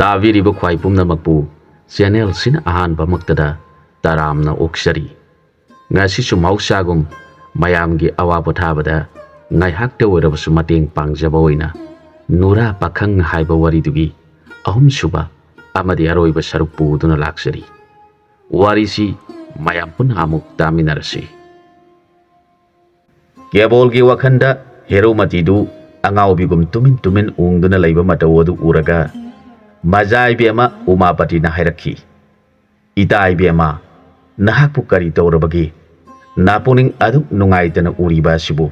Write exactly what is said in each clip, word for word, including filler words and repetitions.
ꯇꯥꯕꯤꯔꯤꯕ ꯈ꯭ꯋꯥꯏ ꯄꯨꯝꯅꯃꯛꯄꯨ ꯆꯦꯅꯦꯜꯁꯤꯅ ꯑꯍꯥꯟꯕꯃꯛꯇꯗ ꯇꯔꯥꯝꯅ ꯑꯣꯛꯆꯔꯤ꯫ ꯉꯁꯤꯁꯨ ꯃꯍꯧꯁꯥꯒꯨꯝ ꯃꯌꯥꯝꯒꯤ ꯑꯋꯥ ꯄꯣꯊꯥꯕꯗ ꯉꯥꯏꯍꯥꯛꯇ ꯑꯣꯏꯔꯕꯁꯨ ꯃꯇꯦꯡ ꯄꯥꯡꯖꯕ ꯑꯣꯏꯅ ꯅꯨꯔꯥ ꯄꯥꯈꯪ ꯍꯥꯏꯕ ꯋꯥꯔꯤꯗꯨꯒꯤ ꯑꯍꯨꯝꯁꯨꯕ ꯑꯃꯗꯤ ꯑꯔꯣꯏꯕ ꯁꯔꯨꯛ ꯄꯨꯗꯨꯅ ꯂꯥꯛꯆꯔꯤ꯫ ꯋꯥꯔꯤꯁꯤ ꯃꯌꯥꯝ ꯄꯨꯟꯅ ꯑꯃꯨꯛ ꯇꯥꯃꯤꯟꯅꯔꯁꯤ꯫ ꯀꯦꯕꯣꯜꯒꯤ ꯋꯥꯈꯜꯗ ꯍꯦꯔꯨꯃꯇꯤꯗꯨ ꯑꯉꯥꯎꯕꯤꯒꯨꯝ ꯇꯨꯃꯤꯟ ꯇꯨꯃꯤꯟ ꯎꯪꯗꯨꯅ ꯂꯩꯕ ꯃꯇꯧ ꯑꯗꯨ ꯎꯔꯒ ꯃꯖꯥ ꯏꯕꯦꯝꯃ ꯎꯃꯥꯄꯇꯤꯅ ꯍꯥꯏꯔꯛꯈꯤ, "ꯏꯇꯥ ꯏꯕꯦꯝꯃ, ꯅꯍꯥꯛꯄꯨ ꯀꯔꯤ ꯇꯧꯔꯕꯒꯦ? ꯅꯥꯄꯨꯛꯅꯤꯡ ꯑꯗꯨꯛ ꯅꯨꯡꯉꯥꯏꯇꯅ ꯎꯔꯤꯕ ꯑꯁꯤꯕꯨ?"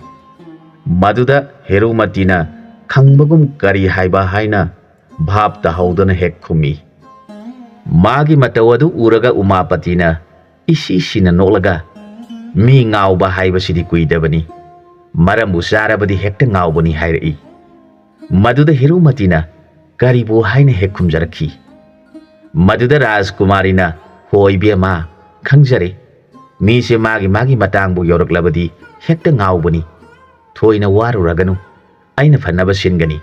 ꯃꯗꯨꯗ ꯍꯦꯔꯨꯃꯇꯤꯅ ꯈꯪꯕꯒꯨꯝ ꯀꯔꯤ ꯍꯥꯏꯕ ꯍꯥꯏꯅ ꯚꯥꯞ ꯇꯥꯍꯧꯗꯅ ꯍꯦꯛ ꯈꯨꯝꯃꯤ꯫ ꯃꯥꯒꯤ ꯃꯇꯧ ꯑꯗꯨ ꯎꯔꯒ ꯎꯃꯥꯄꯇꯤꯅ ꯏꯁꯤ ꯁꯤꯅ ꯅꯣꯛꯂꯒ, "ꯃꯤ ꯉꯥꯎꯕ ꯍꯥꯏꯕꯁꯤꯗꯤ ꯀꯨꯏꯗꯕꯅꯤ, ꯃꯔꯝꯕꯨ ꯆꯥꯔꯕꯗꯤ ꯍꯦꯛꯇ ꯉꯥꯎꯕꯅꯤ" ꯍꯥꯏꯔꯛꯏ꯫ ꯃꯗꯨꯗ ꯍꯦꯔꯨꯃꯇꯤꯅ ꯀꯔꯤꯕꯨ ꯍꯥꯏꯅ ꯍꯦꯛ ꯈꯨꯝꯖꯔꯛꯈꯤ꯫ ꯃꯗꯨꯗ ꯔꯥꯖꯀꯨꯃꯥꯔꯤꯅ, "ꯍꯣ ꯏꯕꯦꯝꯃ, ꯈꯪꯖꯔꯦ, ꯃꯤꯁꯦ ꯃꯥꯒꯤ ꯃꯥꯒꯤ ꯃꯇꯥꯡꯕꯨ ꯌꯧꯔꯛꯂꯕꯗꯤ ꯍꯦꯛꯇ ꯉꯥꯎꯕꯅꯤ꯫ ꯊꯣꯏꯅ ꯋꯥꯔꯨꯔꯒꯅꯨ, ꯑꯩꯅ ꯐꯅꯕ ꯁꯤꯟꯒꯅꯤ"꯫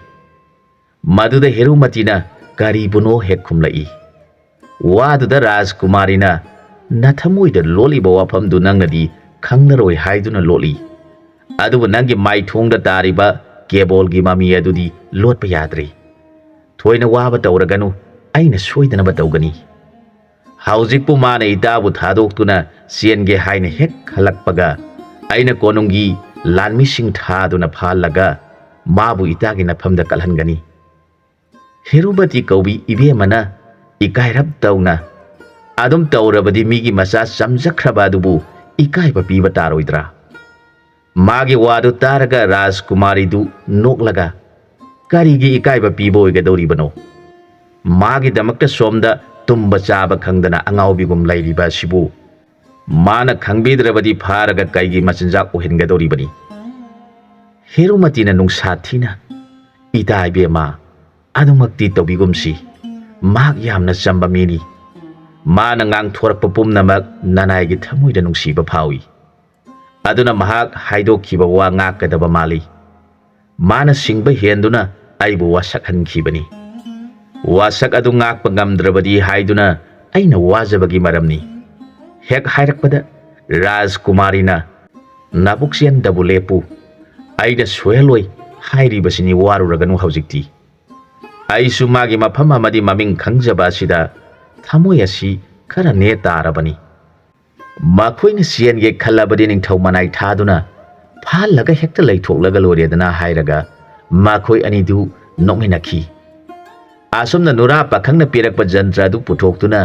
ꯃꯗꯨꯗ ꯍꯦꯔꯨꯃꯇꯤꯅ ꯀꯔꯤꯕꯨꯅꯣ ꯍꯦꯛ ꯈꯨꯝꯂꯛꯏ꯫ ꯋꯥꯗꯨꯗ ꯔꯥꯖꯀꯨꯃꯥꯔꯤꯅ, "ꯅꯊꯃꯣꯏꯗ ꯂꯣꯠꯂꯤꯕ ꯋꯥꯐꯝꯗꯨ ꯅꯪꯅꯗꯤ ꯈꯪꯂꯔꯣꯏ ꯍꯥꯏꯗꯨꯅ ꯂꯣꯠꯂꯤ, ꯑꯗꯨꯕꯨ ꯅꯪꯒꯤ ꯃꯥꯏꯊꯣꯡꯗ ꯇꯥꯔꯤꯕ ꯀꯦꯕꯣꯜꯒꯤ ꯃꯃꯤ ꯑꯗꯨꯗꯤ ꯂꯣꯠꯄ ꯌꯥꯗ꯭ꯔꯦ꯫ ꯊꯣꯏꯅ ꯋꯥꯕ ꯇꯧꯔꯒꯅꯨ, ꯑꯩꯅ ꯁꯣꯏꯗꯅꯕ ꯇꯧꯒꯅꯤ꯫ ꯍꯧꯖꯤꯛꯄꯨ ꯃꯥꯅ ꯏꯇꯥꯕꯨ ꯊꯥꯗꯣꯛꯇꯨꯅ ꯆꯦꯟꯒꯦ ꯍꯥꯏꯅ ꯍꯦꯛ ꯈꯜꯂꯛꯄꯒ, ꯑꯩꯅ ꯀꯣꯅꯨꯡꯒꯤ ꯂꯥꯟꯃꯤꯁꯤꯡ ꯊꯥꯗꯨꯅ ꯐꯥꯍꯜꯂꯒ ꯃꯥꯕꯨ ꯏꯇꯥꯒꯤ ꯅꯐꯝꯗ ꯀꯠꯍꯟꯒꯅꯤ"꯫ ꯍꯦꯔꯨꯃꯇꯤ ꯀꯧꯕꯤ ꯏꯕꯦꯝꯃꯅ ꯏꯀꯥꯏꯔꯞ ꯇꯧꯅ, "ꯑꯗꯨꯝ ꯇꯧꯔꯕꯗꯤ ꯃꯤꯒꯤ ꯃꯆꯥ ꯆꯝꯖꯈ꯭ꯔꯕ ꯑꯗꯨꯕꯨ ꯏꯀꯥꯏꯕ ꯄꯤꯕ ꯇꯥꯔꯣꯏꯗ꯭ꯔꯥ?" ꯃꯥꯒꯤ ꯋꯥꯗꯨ ꯇꯥꯔꯒ ꯔꯥꯖꯀꯨꯃꯥꯔꯤꯗꯨ ꯅꯣꯛꯂꯒ, "ꯀꯔꯤꯒꯤ ꯏꯀꯥꯏꯕ ꯄꯤꯕ ꯑꯣꯏꯒꯗꯧꯔꯤꯕꯅꯣ? ꯃꯥꯒꯤꯗꯃꯛꯇ ꯁꯣꯝꯗ ꯇꯨꯝꯕ ꯆꯥꯕ ꯈꯪꯗꯅ ꯑꯉꯥꯎꯕꯤꯒꯨꯝ ꯂꯩꯔꯤꯕ ꯑꯁꯤꯕꯨ ꯃꯥꯅ ꯈꯪꯕꯤꯗ꯭ꯔꯕꯗꯤ ꯐꯥꯔꯒ ꯀꯩꯒꯤ ꯃꯆꯤꯟꯖꯥꯛ ꯑꯣꯏꯍꯟꯒꯗꯧꯔꯤꯕꯅꯤ?" ꯍꯦꯔꯨꯃꯇꯤꯅ ꯅꯨꯡꯁꯥ ꯊꯤꯅ, "ꯏꯇꯥ ꯏꯕꯦꯝꯃ, ꯑꯗꯨꯃꯛꯇꯤ ꯇꯧꯕꯤꯒꯨꯝꯁꯤ꯫ ꯃꯍꯥꯛ ꯌꯥꯝꯅ ꯆꯝꯕ ꯃꯤꯅꯤ꯫ ꯃꯥꯅ ꯉꯥꯡꯊꯣꯔꯛꯄ ꯄꯨꯝꯅꯃꯛ ꯅꯅꯥꯏꯒꯤ ꯊꯃꯣꯏꯗ ꯅꯨꯡꯁꯤꯕ ꯐꯥꯎꯏ꯫ ꯑꯗꯨꯅ ꯃꯍꯥꯛ ꯍꯥꯏꯗꯣꯛꯈꯤꯕ ꯋꯥ ꯉꯥꯛꯀꯗꯕ ꯃꯥꯜꯂꯤ꯫ ꯃꯥꯅ ꯁꯤꯡꯕ ꯍꯦꯟꯗꯨꯅ ꯑꯩꯕꯨ ꯋꯥꯁꯛꯍꯟꯈꯤꯕꯅꯤ"꯫ ꯋꯥꯁꯛ ꯑꯗꯨ ꯉꯥꯛꯄ ꯉꯝꯗ꯭ꯔꯕꯗꯤ ꯍꯥꯏꯗꯨꯅ ꯑꯩꯅ ꯋꯥꯖꯕꯒꯤ ꯃꯔꯝꯅꯤ꯫ ꯍꯦꯛ ꯍꯥꯏꯔꯛꯄꯗ ꯔꯥꯖꯀꯨꯃꯥꯔꯤꯅ, "ꯅꯥꯕꯨꯛꯆꯦꯟꯗꯕꯨ ꯂꯦꯞꯄꯨ꯫ ꯑꯩꯅ ꯁꯣꯏꯍꯜꯂꯣꯏ ꯍꯥꯏꯔꯤꯕꯁꯤꯅꯤ, ꯋꯥꯔꯨꯔꯒꯅꯨ ꯍꯧꯖꯤꯛꯇꯤ꯫" ꯑꯩꯁꯨ ꯃꯥꯒꯤ ꯃꯐꯝ ꯑꯃꯗꯤ ꯃꯃꯤꯡ ꯈꯪꯖꯕ ꯑꯁꯤꯗ ꯊꯃꯣꯏ ꯑꯁꯤ ꯈꯔ ꯅꯦ ꯇꯥꯔꯕꯅꯤ꯫ ꯃꯈꯣꯏꯅ ꯆꯦꯟꯒꯦ ꯈꯜꯂꯕꯗꯤ ꯅꯤꯡꯊꯧ ꯃꯅꯥꯏ ꯊꯥꯗꯨꯅ ꯐꯥꯍꯜꯂꯒ ꯍꯦꯛꯇ ꯂꯩꯊꯣꯛꯂꯒ ꯂꯣꯏꯔꯦꯗꯅ ꯍꯥꯏꯔꯒ ꯃꯈꯣꯏ ꯑꯅꯤꯗꯨ ꯅꯣꯛꯃꯤꯟꯅꯈꯤ꯫ ꯑꯁꯨꯝꯅ ꯅꯨꯔꯥ ꯄꯥꯈꯪꯅ ꯄꯤꯔꯛꯄ ꯖꯟꯇ꯭ꯔ ꯑꯗꯨ ꯄꯨꯊꯣꯛꯇꯨꯅ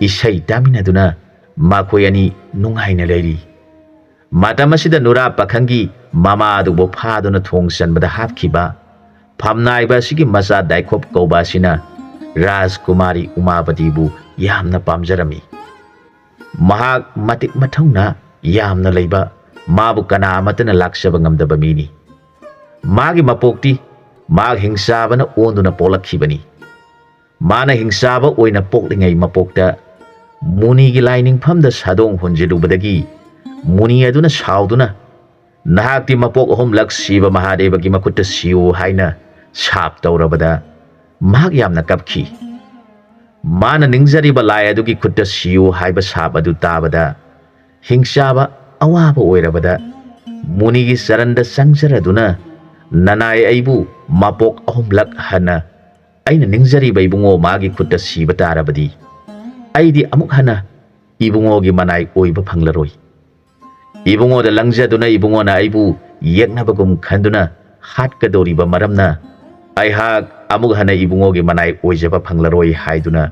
ꯏꯁꯩ ꯇꯥꯃꯤꯟꯅꯗꯨꯅ ꯃꯈꯣꯏ ꯑꯅꯤ ꯅꯨꯡꯉꯥꯏꯅ ꯂꯩꯔꯤ꯫ ꯃꯇꯝ ꯑꯁꯤꯗ ꯅꯨꯔꯥ ꯄꯥꯈꯪꯒꯤ ꯃꯃꯥ ꯑꯗꯨꯕꯨ ꯐꯥꯗꯨꯅ ꯊꯣꯡ ꯆꯟꯕꯗ ꯍꯥꯞꯈꯤꯕ ꯐꯝꯅꯥꯏꯕ ꯑꯁꯤꯒꯤ ꯃꯆꯥ ꯗꯥꯏꯈꯣꯞ ꯀꯧꯕ ꯑꯁꯤꯅ ꯔꯥꯖꯀꯨꯃꯥꯔꯤ ꯎꯃꯥꯕꯇꯤꯕꯨ ꯌꯥꯝꯅ ꯄꯥꯝꯖꯔꯝꯃꯤ꯫ ꯃꯍꯥꯛ ꯃꯇꯤꯛ ꯃꯊꯧꯅꯥ ꯌꯥꯝꯅ ꯂꯩꯕ, ꯃꯥꯕꯨ ꯀꯅꯥ ꯑꯃꯠꯇꯅ ꯂꯥꯛꯆꯕ ꯉꯝꯗꯕ ꯃꯤꯅꯤ꯫ ꯃꯥꯒꯤ ꯃꯄꯣꯛꯇꯤ ꯃꯍꯥꯛ ꯍꯤꯡꯆꯥꯕꯅ ꯑꯣꯟꯗꯨꯅ ꯄꯣꯛꯂꯛꯈꯤꯕꯅꯤ꯫ ꯃꯥꯅ ꯍꯤꯡꯆꯥꯕ ꯑꯣꯏꯅ ꯄꯣꯛꯂꯤꯉꯩ ꯃꯄꯣꯛꯇ ꯃꯨꯅꯤꯒꯤ ꯂꯥꯏꯅꯤꯡꯐꯝꯗ ꯁꯥꯗꯣꯡ ꯍꯣꯟꯖꯤꯜꯂꯨꯕꯗꯒꯤ ꯃꯨꯅꯤ ꯑꯗꯨꯅ ꯁꯥꯎꯗꯨꯅ, "ꯅꯍꯥꯛꯇꯤ ꯃꯄꯣꯛ ꯑꯍꯨꯝꯂꯛ ꯁꯤꯕ ꯃꯍꯥꯗꯦꯕꯒꯤ ꯃꯈꯨꯠꯇ ꯁꯤꯌꯨ" ꯍꯥꯏꯅ ꯁꯥꯞ ꯇꯧꯔꯕꯗ ꯃꯍꯥꯛ ꯌꯥꯝꯅ ꯀꯞꯈꯤ꯫ ꯃꯥꯅ ꯅꯤꯡꯖꯔꯤꯕ ꯂꯥꯏ ꯑꯗꯨꯒꯤ ꯈꯨꯠꯇ ꯁꯤꯌꯨ ꯍꯥꯏꯕ ꯁꯥꯞ ꯑꯗꯨ ꯇꯥꯕꯗ ꯍꯤꯡꯆꯥꯕ ꯑꯋꯥꯕ ꯑꯣꯏꯔꯕꯗ ꯃꯨꯅꯤꯒꯤ ꯆꯔꯟꯗ ꯆꯪꯖꯔꯗꯨꯅ, "ꯅꯅꯥꯏ ꯑꯩꯕꯨ ꯃꯄꯣꯛ ꯑꯍꯨꯝꯂꯛ ꯍꯟꯅ ꯑꯩꯅ ꯅꯤꯡꯖꯔꯤꯕ ꯏꯕꯨꯡꯉꯣ ꯃꯥꯒꯤ ꯈꯨꯠꯇ ꯁꯤꯕ ꯇꯥꯔꯕꯗꯤ ꯑꯩꯗꯤ ꯑꯃꯨꯛ ꯍꯟꯅ ꯏꯕꯨꯡꯉꯣꯒꯤ ꯃꯅꯥꯏ ꯑꯣꯏꯕ ꯐꯪꯂꯔꯣꯏ꯫ ꯏꯕꯨꯡꯉꯣꯗ ꯂꯪꯖꯗꯨꯅ ꯏꯕꯨꯡꯉꯣꯅ ꯑꯩꯕꯨ ꯌꯦꯛꯅꯕꯒꯨꯝ ꯈꯟꯗꯨꯅ ꯍꯥꯠꯀꯗꯧꯔꯤꯕ ꯃꯔꯝꯅ ꯑꯩꯍꯥꯛ ꯑꯃꯨꯛ ꯍꯟꯅ ꯏꯕꯨꯡꯉꯣꯒꯤ ꯃꯅꯥꯏ ꯑꯣꯏꯖꯕ ꯐꯪꯂꯔꯣꯏ" ꯍꯥꯏꯗꯨꯅ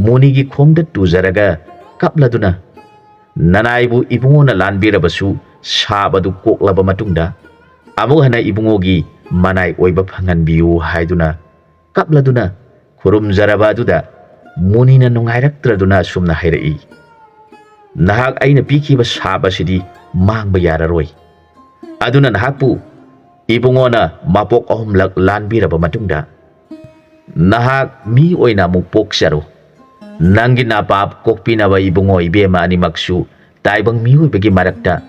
ꯃꯨꯅꯤꯒꯤ ꯈꯣꯡꯗ ꯇꯨꯖꯔꯒ ꯀꯞꯂꯗꯨꯅ, "ꯅꯅꯥꯏꯕꯨ ꯏꯕꯨꯡꯉꯣꯅ ꯂꯥꯟꯕꯤꯔꯕꯁꯨ ꯁꯥꯞ ꯑꯗꯨ ꯀꯣꯛꯂꯕ ꯃꯇꯨꯡꯗ ꯑꯃꯨꯛ ꯍꯟꯅ ꯏꯕꯨꯡꯉꯣꯒꯤ ꯃꯅꯥꯏ ꯑꯣꯏꯕ ꯐꯪꯍꯟꯕꯤꯌꯨ" ꯍꯥꯏꯗꯨꯅ ꯀꯞꯂꯗꯨꯅ ꯈꯨꯔꯨꯝꯖꯔꯕ ꯑꯗꯨꯗ ꯃꯨꯅꯤꯅ ꯅꯨꯡꯉꯥꯏꯔꯛꯇ꯭ꯔꯗꯨꯅ ꯑꯁꯨꯝꯅ ꯍꯥꯏꯔꯛꯏ, "ꯅꯍꯥꯛ ꯑꯩꯅ ꯄꯤꯈꯤꯕ ꯁꯥꯞ ꯑꯁꯤꯗꯤ ꯃꯥꯡꯕ ꯌꯥꯔꯔꯣꯏ꯫ ꯑꯗꯨꯅ ꯅꯍꯥꯛꯄꯨ ꯏꯕꯨꯡꯉꯣꯅ ꯃꯄꯣꯛ ꯑꯍꯨꯝꯂꯛ ꯂꯥꯟꯕꯤꯔꯕ ꯃꯇꯨꯡꯗ ꯅꯍꯥꯛ ꯃꯤ ꯑꯣꯏꯅ ꯑꯃꯨꯛ ꯄꯣꯛꯆꯔꯣ꯫ ꯅꯪꯒꯤ ꯅꯥꯄꯥꯞ ꯀꯣꯛꯄꯤꯅꯕ ꯏꯕꯨꯡꯉꯣ ꯏꯕꯦꯝꯃ ꯑꯅꯤꯃꯛꯁꯨ ꯇꯥꯏꯕꯪ ꯃꯤꯑꯣꯏꯕꯒꯤ ꯃꯔꯛꯇ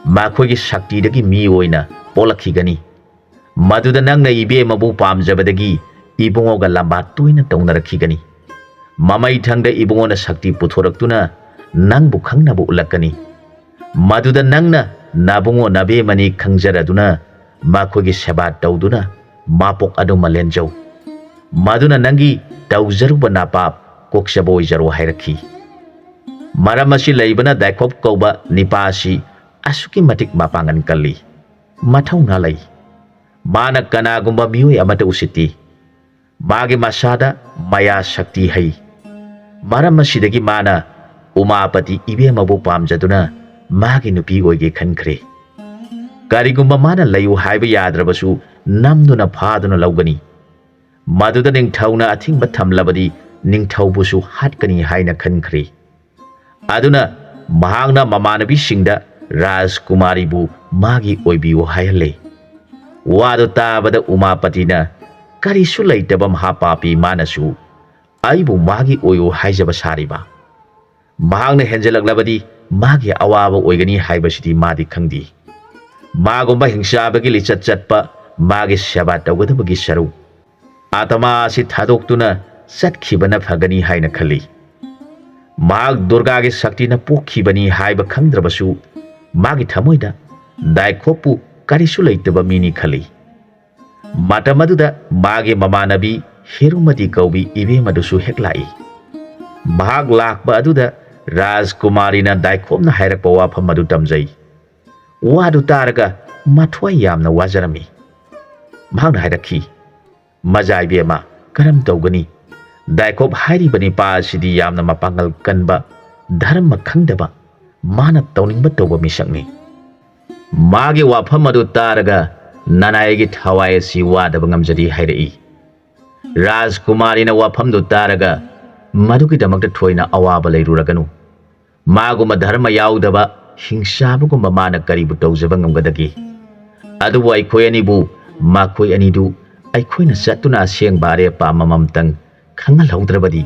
ꯃꯈꯣꯏꯒꯤ ꯁꯛꯇꯤꯗꯒꯤ ꯃꯤ ꯑꯣꯏꯅ ꯄꯣꯛꯂꯛꯈꯤꯒꯅꯤ꯫ ꯃꯗꯨꯗ ꯅꯪꯅ ꯏꯕꯦꯝꯃꯕꯨ ꯄꯥꯝꯖꯕꯗꯒꯤ ꯏꯕꯨꯡꯉꯣꯒ ꯂꯝꯕꯥ ꯇꯣꯏꯅ ꯇꯧꯅꯔꯛꯈꯤꯒꯅꯤ꯫ ꯃꯃꯩꯊꯪꯗ ꯏꯕꯨꯡꯉꯣꯅ ꯁꯛꯇꯤ ꯄꯨꯊꯣꯔꯛꯇꯨꯅ ꯅꯪꯕꯨ ꯈꯪꯅꯕ ꯎꯠꯂꯛꯀꯅꯤ꯫ ꯃꯗꯨꯗ ꯅꯪꯅ ꯅꯕꯨꯡꯉꯣ ꯅꯕꯦꯝꯃꯅꯤ ꯈꯪꯖꯔꯗꯨꯅ ꯃꯈꯣꯏꯒꯤ ꯁꯦꯕꯥ ꯇꯧꯗꯨꯅ ꯃꯄꯣꯛ ꯑꯗꯨꯃ ꯂꯦꯟꯖꯧ꯫ ꯃꯗꯨꯅ ꯅꯪꯒꯤ ꯇꯧꯖꯔꯨꯕ ꯅꯥꯄꯥꯞ ꯀꯣꯛꯆꯕ ꯑꯣꯏꯖꯔꯣ ꯍꯥꯏꯔꯛꯈꯤ꯫ ꯃꯔꯝ ꯑꯁꯤ ꯂꯩꯕꯅ ꯗꯥꯏꯈꯣꯞ ꯀꯧꯕ ꯅꯤꯄꯥ ꯑꯁꯤ ꯑꯁꯨꯛꯀꯤ ꯃꯇꯤꯛ ꯃꯄꯥꯡꯒꯜ ꯀꯜꯂꯤ, ꯃꯊꯧꯅꯥ ꯂꯩ꯫ ꯃꯥꯅ ꯀꯅꯥꯒꯨꯝꯕ ꯃꯤꯑꯣꯏ ꯑꯃꯠꯇ ꯎꯁꯤꯠꯇꯤ꯫ ꯃꯥꯒꯤ ꯃꯁꯥꯗ ꯃꯌꯥ ꯁꯛꯇꯤ ꯍꯩ꯫ ꯃꯔꯝ ꯑꯁꯤꯗꯒꯤ ꯃꯥꯅ ꯎꯃꯥꯄꯇꯤ ꯏꯕꯦꯝꯃꯕꯨ ꯄꯥꯝꯖꯗꯨꯅ ꯃꯥꯒꯤ ꯅꯨꯄꯤ ꯑꯣꯏꯒꯦ ꯈꯟꯈ꯭ꯔꯦ꯫ ꯀꯔꯤꯒꯨꯝꯕ ꯃꯥꯅ ꯂꯩꯌꯨ ꯍꯥꯏꯕ ꯌꯥꯗ꯭ꯔꯕꯁꯨ ꯅꯝꯗꯨꯅ ꯐꯥꯗꯨꯅ ꯂꯧꯒꯅꯤ꯫ ꯃꯗꯨꯗ ꯅꯤꯡꯊꯧꯅ ꯑꯊꯤꯡꯕ ꯊꯝꯂꯕꯗꯤ ꯅꯤꯡꯊꯧꯕꯨꯁꯨ ꯍꯥꯠꯀꯅꯤ ꯍꯥꯏꯅ ꯈꯟꯈ꯭ꯔꯦ꯫ ꯑꯗꯨꯅ ꯃꯍꯥꯛꯅ ꯃꯃꯥꯟꯅꯕꯤꯁꯤꯡꯗ ꯔꯥꯖꯀꯨꯃꯥꯔꯤꯕꯨ ꯃꯥꯒꯤ ꯑꯣꯏꯕꯤꯌꯨ ꯍꯥꯏꯍꯜꯂꯦ꯫ ꯋꯥꯗꯨ ꯇꯥꯕꯗ ꯎꯃꯥꯄꯇꯤꯅ, "ꯀꯔꯤꯁꯨ ꯂꯩꯇꯕ ꯃꯍꯥꯄꯥꯄꯤ ꯃꯥꯅꯁꯨ ꯑꯩꯕꯨ ꯃꯥꯒꯤ ꯑꯣꯏꯌꯨ ꯍꯥꯏꯖꯕ ꯁꯥꯔꯤꯕ? ꯃꯍꯥꯛꯅ ꯍꯦꯟꯖꯜꯂꯛꯂꯕꯗꯤ ꯃꯥꯒꯤ ꯑꯋꯥꯕ ꯑꯣꯏꯒꯅꯤ ꯍꯥꯏꯕꯁꯤꯗꯤ ꯃꯥꯗꯤ ꯈꯪꯗꯦ꯫ ꯃꯥꯒꯨꯝꯕ ꯍꯤꯡꯆꯥꯕꯒꯤ ꯂꯤꯆꯠ ꯆꯠꯄ ꯃꯥꯒꯤ ꯁꯦꯕꯥ ꯇꯧꯒꯗꯕꯒꯤ ꯁꯔꯨꯛ ꯑꯥꯇꯃꯥ ꯑꯁꯤ ꯊꯥꯗꯣꯛꯇꯨꯅ ꯆꯠꯈꯤꯕꯅ ꯐꯒꯅꯤ ꯍꯥꯏꯅ ꯈꯜꯂꯤ꯫ ꯃꯍꯥꯛ ꯗꯨꯔꯒꯥꯒꯤ ꯁꯛꯇꯤꯅ ꯄꯣꯛꯈꯤꯕꯅꯤ ꯍꯥꯏꯕ ꯈꯪꯗ꯭ꯔꯕꯁꯨ ꯃꯥꯒꯤ ꯊꯃꯣꯏꯗ ꯗꯥꯏꯈꯣꯞꯄꯨ ꯀꯔꯤꯁꯨ ꯂꯩꯇꯕ ꯃꯤꯅꯤ ꯈꯜꯂꯤ"꯫ ꯃꯇꯝ ꯑꯗꯨꯗ ꯃꯥꯒꯤ ꯃꯃꯥꯟꯅꯕꯤ ꯍꯦꯔꯨꯃꯇꯤ ꯀꯧꯕꯤ ꯏꯕꯦꯝ ꯑꯗꯨꯁꯨ ꯍꯦꯛ ꯂꯥꯛꯏ꯫ ꯃꯍꯥꯛ ꯂꯥꯛꯄ ꯑꯗꯨꯗ ꯔꯥꯖꯀꯨꯃꯥꯔꯤꯅ ꯗꯥꯏꯈꯣꯞꯅ ꯍꯥꯏꯔꯛꯄ ꯋꯥꯐꯝ ꯑꯗꯨ ꯇꯝꯖꯩ꯫ ꯋꯥꯗꯨ ꯇꯥꯔꯒ ꯃꯊ꯭ꯋꯥꯏ ꯌꯥꯝꯅ ꯋꯥꯖꯔꯝꯃꯤ꯫ ꯃꯍꯥꯛꯅ ꯍꯥꯏꯔꯛꯈꯤ, "ꯃꯖꯥ ꯏꯕꯦꯝꯃ, ꯀꯔꯝ ꯇꯧꯒꯅꯤ? ꯗꯥꯏꯈꯣꯞ ꯍꯥꯏꯔꯤꯕ ꯅꯤꯄꯥ ꯑꯁꯤꯗꯤ ꯌꯥꯝꯅ ꯃꯄꯥꯡꯒꯜ ꯀꯟꯕ, ꯙꯔꯃ ꯈꯪꯗꯕ, ꯃꯥꯅ ꯇꯧꯅꯤꯡꯕ ꯇꯧꯕ ꯃꯤꯁꯛꯅꯤ꯫ ꯃꯥꯒꯤ ꯋꯥꯐꯝ ꯑꯗꯨ ꯇꯥꯔꯒ ꯅꯅꯥꯏꯒꯤ ꯊꯋꯥꯏ ꯑꯁꯤ ꯋꯥꯗꯕ ꯉꯝꯖꯗꯦ" ꯍꯥꯏꯔꯛꯏ꯫ ꯔꯥꯖꯀꯨꯃꯥꯔꯤꯅ ꯋꯥꯐꯝꯗꯨ ꯇꯥꯔꯒ, "ꯃꯗꯨꯒꯤꯗꯃꯛꯇ ꯊꯣꯏꯅ ꯑꯋꯥꯕ ꯂꯩꯔꯨꯔꯒꯅꯨ꯫ ꯃꯥꯒꯨꯝꯕ ꯙꯔꯃ ꯌꯥꯎꯗꯕ ꯍꯤꯡꯆꯥꯕꯒꯨꯝꯕ ꯃꯥꯅ ꯀꯔꯤꯕꯨ ꯇꯧꯖꯕ ꯉꯝꯒꯗꯒꯦ? ꯑꯗꯨꯕꯨ ꯑꯩꯈꯣꯏ ꯑꯅꯤꯕꯨ, ꯃꯈꯣꯏ ꯑꯅꯤꯗꯨ ꯑꯩꯈꯣꯏꯅ ꯆꯠꯇꯨꯅ ꯑꯁꯦꯡꯕ ꯑꯔꯦꯞꯄ ꯑꯃꯃꯝꯇꯪ ꯈꯪꯍꯜꯍꯧꯗ꯭ꯔꯕꯗꯤ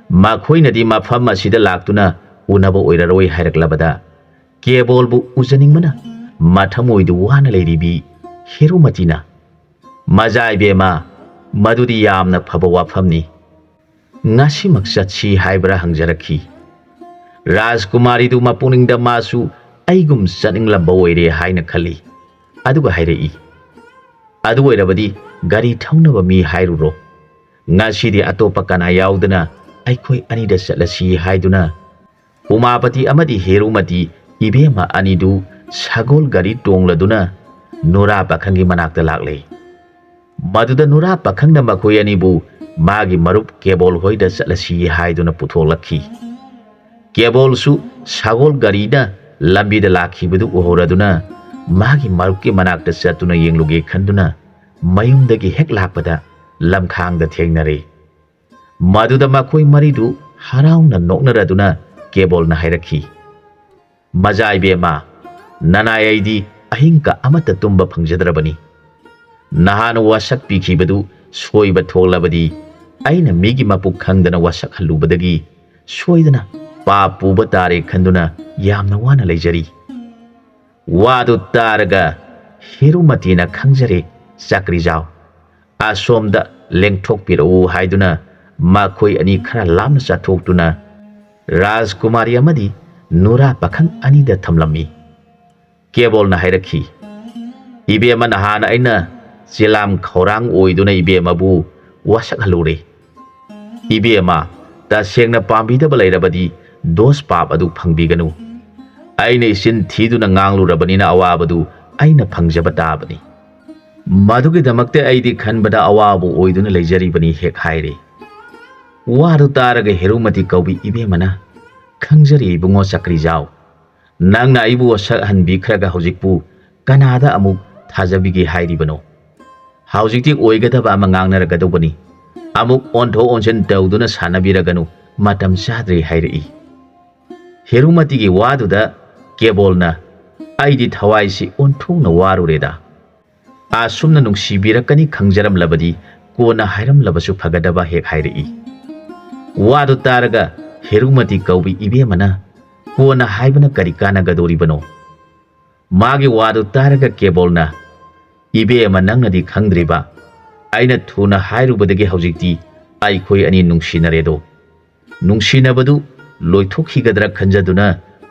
ꯃꯈꯣꯏꯅꯗꯤ ꯃꯐꯝ ꯑꯁꯤꯗ ꯂꯥꯛꯇꯨꯅ ꯎꯅꯕ ꯑꯣꯏꯔꯔꯣꯏ" ꯍꯥꯏꯔꯛꯂꯕꯗ, ꯀꯦꯕꯣꯜꯕꯨ ꯎꯖꯅꯤꯡꯕꯅ ꯃꯊꯃꯣꯏꯗꯨ ꯋꯥꯅ ꯂꯩꯔꯤꯕꯤ ꯍꯦꯔꯨꯃꯇꯤꯅ, "ꯃꯖꯥ ꯏꯕꯦꯝꯃ, "ꯃꯗꯨꯗꯤ ꯌꯥꯝꯅ ꯐꯕ ꯋꯥꯐꯝꯅꯤ꯫ ꯉꯁꯤꯃꯛ ꯆꯠꯁꯤ ꯍꯥꯏꯕ꯭ꯔꯥ?" ꯍꯪꯖꯔꯛꯈꯤ꯫ ꯔꯥꯖꯀꯨꯃꯥꯔꯤꯗꯨ ꯃꯄꯨꯛꯅꯤꯡꯗ ꯃꯥꯁꯨ ꯑꯩꯒꯨꯝ ꯆꯠꯅꯤꯡꯂꯝꯕ ꯑꯣꯏꯔꯦ ꯍꯥꯏꯅ ꯈꯜꯂꯤ꯫ ꯑꯗꯨꯒ ꯍꯥꯏꯔꯛꯏ, "ꯑꯗꯨ ꯑꯣꯏꯔꯕꯗꯤ ꯒꯥꯔꯤ ꯊꯧꯅꯕ ꯃꯤ ꯍꯥꯏꯔꯨꯔꯣ꯫ ꯉꯁꯤꯗꯤ ꯑꯇꯣꯞꯄ ꯀꯅꯥ ꯌꯥꯎꯗꯅ ꯑꯩꯈꯣꯏ ꯑꯅꯤꯗ ꯆꯠꯂꯁꯤ" ꯍꯥꯏꯗꯨꯅ ꯎꯃꯥꯄꯇꯤ ꯑꯃꯗꯤ ꯍꯦꯔꯨꯃꯇꯤ ꯏꯕꯦꯝꯃ ꯑꯅꯤꯗꯨ ꯁꯒꯣꯜ ꯒꯥꯔꯤ ꯇꯣꯡꯂꯗꯨꯅ ꯅꯨꯔꯥ ꯄꯥꯈꯪꯒꯤ ꯃꯅꯥꯛꯇ ꯂꯥꯛꯂꯦ꯫ ꯃꯗꯨꯗ ꯅꯨꯔꯥ ꯄꯥꯈꯪꯅ ꯃꯈꯣꯏ ꯑꯅꯤꯕꯨ ꯃꯥꯒꯤ ꯃꯔꯨꯞ ꯀꯦꯕꯣꯜ ꯍꯣꯏꯗ ꯆꯠꯂꯁꯤ ꯍꯥꯏꯗꯨꯅ ꯄꯨꯊꯣꯛꯂꯛꯈꯤ꯫ ꯀꯦꯕꯣꯜꯁꯨ ꯁꯒꯣꯜ ꯒꯥꯔꯤꯅ ꯂꯝꯕꯤꯗ ꯂꯥꯛꯈꯤꯕꯗꯨ ꯎꯍꯧꯔꯗꯨꯅ ꯃꯥꯒꯤ ꯃꯔꯨꯞꯀꯤ ꯃꯅꯥꯛꯇ ꯆꯠꯇꯨꯅ ꯌꯦꯡꯂꯨꯒꯦ ꯈꯟꯗꯨꯅ ꯃꯌꯨꯝꯗꯒꯤ ꯍꯦꯛ ꯂꯥꯛꯄꯗ ꯂꯝꯈꯥꯡꯗ ꯊꯦꯡꯅꯔꯦ꯫ ꯃꯗꯨꯗ ꯃꯈꯣꯏ ꯃꯔꯤꯗꯨ ꯍꯔꯥꯎꯅ ꯅꯣꯛꯅꯔꯗꯨꯅ ꯀꯦꯕꯣꯜꯅ ꯍꯥꯏꯔꯛꯈꯤ, "ꯃꯖꯥ ꯏꯕꯦꯝꯃ, ꯅꯅꯥꯏ ꯑꯩꯗꯤ ꯑꯍꯤꯡ ꯀ ꯑꯃꯠꯇ ꯇꯨꯝꯕ ꯐꯪꯖꯗ꯭ꯔꯕꯅꯤ꯫ ꯅꯍꯥꯟ ꯋꯥꯁꯛ ꯄꯤꯈꯤꯕꯗꯨ ꯁꯣꯏꯕ ꯊꯣꯛꯂꯕꯗꯤ ꯑꯩꯅ ꯃꯤꯒꯤ ꯃꯄꯨꯛ ꯈꯪꯗꯅ ꯋꯥꯁꯛ ꯍꯜꯂꯨꯕꯗꯒꯤ ꯁꯣꯏꯗꯅ ꯄꯥꯞ ꯄꯨꯕ ꯇꯥꯔꯦ ꯈꯟꯗꯨꯅ ꯌꯥꯝꯅ ꯋꯥꯅ ꯂꯩꯖꯔꯤ꯫" ꯋꯥꯗꯨ ꯇꯥꯔꯒ ꯍꯦꯔꯨꯃꯇꯤꯅ, "ꯈꯪꯖꯔꯦ ꯆꯀ꯭ꯔꯤꯖꯥꯎ, ꯑꯁꯣꯝꯗ ꯂꯦꯡꯊꯣꯛꯄꯤꯔꯛꯎ" ꯍꯥꯏꯗꯨꯅ ꯃꯈꯣꯏ ꯑꯅꯤ ꯈꯔ ꯂꯥꯞꯅ ꯆꯠꯊꯣꯛꯇꯨꯅ ꯔꯥꯖꯀꯨꯃꯥꯔꯤ ꯑꯃꯗꯤ ꯅꯨꯔꯥ ꯄꯥꯈꯪ ꯑꯅꯤꯗ ꯊꯝꯂꯝꯃꯤ꯫ ꯀꯦꯕꯣꯜꯅ ꯍꯥꯏꯔꯛꯈꯤ, "ꯏꯕꯦꯝꯃ, ꯅꯍꯥꯟ ꯑꯩꯅ ꯆꯤꯂꯥꯝ ꯈꯧꯔꯥꯡ ꯑꯣꯏꯗꯨꯅ ꯏꯕꯦꯝꯃꯕꯨ ꯋꯥꯁꯛꯍꯜꯂꯨꯔꯦ꯫ ꯏꯕꯦꯝꯃ, ꯇꯁꯦꯡꯅ ꯄꯥꯝꯕꯤꯗꯕ ꯂꯩꯔꯕꯗꯤ ꯗꯣꯁ ꯄꯥꯞ ꯑꯗꯨ ꯐꯪꯕꯤꯒꯅꯨ꯫ ꯑꯩꯅ ꯏꯆꯤꯟ ꯊꯤꯗꯨꯅ ꯉꯥꯡꯂꯨꯔꯕꯅꯤꯅ ꯑꯋꯥꯕꯗꯨ ꯑꯩꯅ ꯐꯪꯖꯕ ꯇꯥꯕꯅꯤ꯫ ꯃꯗꯨꯒꯤꯗꯃꯛꯇ ꯑꯩꯗꯤ ꯈꯟꯕꯗ ꯑꯋꯥꯕ ꯑꯣꯏꯗꯨꯅ ꯂꯩꯖꯔꯤꯕꯅꯤ" ꯍꯦꯛ ꯍꯥꯏꯔꯦ꯫ ꯋꯥꯗꯨ ꯇꯥꯔꯒ ꯍꯦꯔꯨꯃꯇꯤ ꯀꯧꯕꯤ ꯏꯕꯦꯝꯃꯅ, "ꯈꯪꯖꯔꯦ ꯏꯕꯨꯡꯉꯣ ꯆꯀ꯭ꯔꯤꯖꯥꯎ, ꯅꯪꯅ ꯑꯩꯕꯨ ꯋꯥꯁꯛꯍꯟꯕꯤꯈ꯭ꯔꯒ ꯍꯧꯖꯤꯛꯄꯨ ꯀꯅꯥꯗ ꯑꯃꯨꯛ ꯊꯥꯖꯕꯤꯒꯦ ꯍꯥꯏꯔꯤꯕꯅꯣ? ꯍꯧꯖꯤꯛꯇꯤ ꯑꯣꯏꯒꯗꯕ ꯑꯃ ꯉꯥꯡꯅꯔꯒꯗꯧꯕꯅꯤ꯫ ꯑꯃꯨꯛ ꯑꯣꯟꯊꯣꯛ ꯑꯣꯟꯁꯤꯟ ꯇꯧꯗꯨꯅ ꯁꯥꯟꯅꯕꯤꯔꯒꯅꯨ, ꯃꯇꯝ ꯆꯥꯗ꯭ꯔꯦ" ꯍꯥꯏꯔꯛꯏ꯫ ꯍꯦꯔꯨꯃꯇꯤꯒꯤ ꯋꯥꯗꯨꯗ ꯀꯦꯕꯣꯜꯅ, "ꯑꯩꯗꯤ ꯊꯋꯥꯏꯁꯤ ꯑꯣꯟꯊꯣꯛꯅ ꯋꯥꯔꯨꯔꯦꯗ꯫ ꯑꯁꯨꯝꯅ ꯅꯨꯡꯁꯤꯕꯤꯔꯛꯀꯅꯤ ꯈꯪꯖꯔꯝꯂꯕꯗꯤ ꯀꯣꯟꯅ ꯍꯥꯏꯔꯝꯂꯕꯁꯨ ꯐꯒꯗꯕ" ꯍꯦꯛ ꯍꯥꯏꯔꯛꯏ꯫ ꯋꯥꯗꯨ ꯇꯥꯔꯒ ꯍꯦꯔꯨꯃꯇꯤ ꯀꯧꯕꯤ ꯏꯕꯦꯝꯃꯅ, "ꯀꯣꯟꯅ ꯍꯥꯏꯕꯅ ꯀꯔꯤ ꯀꯥꯟꯅꯒꯗꯧꯔꯤꯕꯅꯣ?" ꯃꯥꯒꯤ ꯋꯥꯗꯨ ꯇꯥꯔꯒ ꯀꯦꯕꯣꯜꯅ, "ꯏꯕꯦꯝꯃ, ꯅꯪꯅꯗꯤ ꯈꯪꯗ꯭ꯔꯤꯕ, ꯑꯩꯅ ꯊꯨꯅ ꯍꯥꯏꯔꯨꯕꯗꯒꯤ ꯍꯧꯖꯤꯛꯇꯤ ꯑꯩꯈꯣꯏ ꯑꯅꯤ ꯅꯨꯡꯁꯤꯅꯔꯦꯗꯣ꯫ ꯅꯨꯡꯁꯤꯅꯕꯗꯨ ꯂꯣꯏꯊꯣꯛꯈꯤꯒꯗ꯭ꯔꯥ ꯈꯟꯖꯗꯨꯅ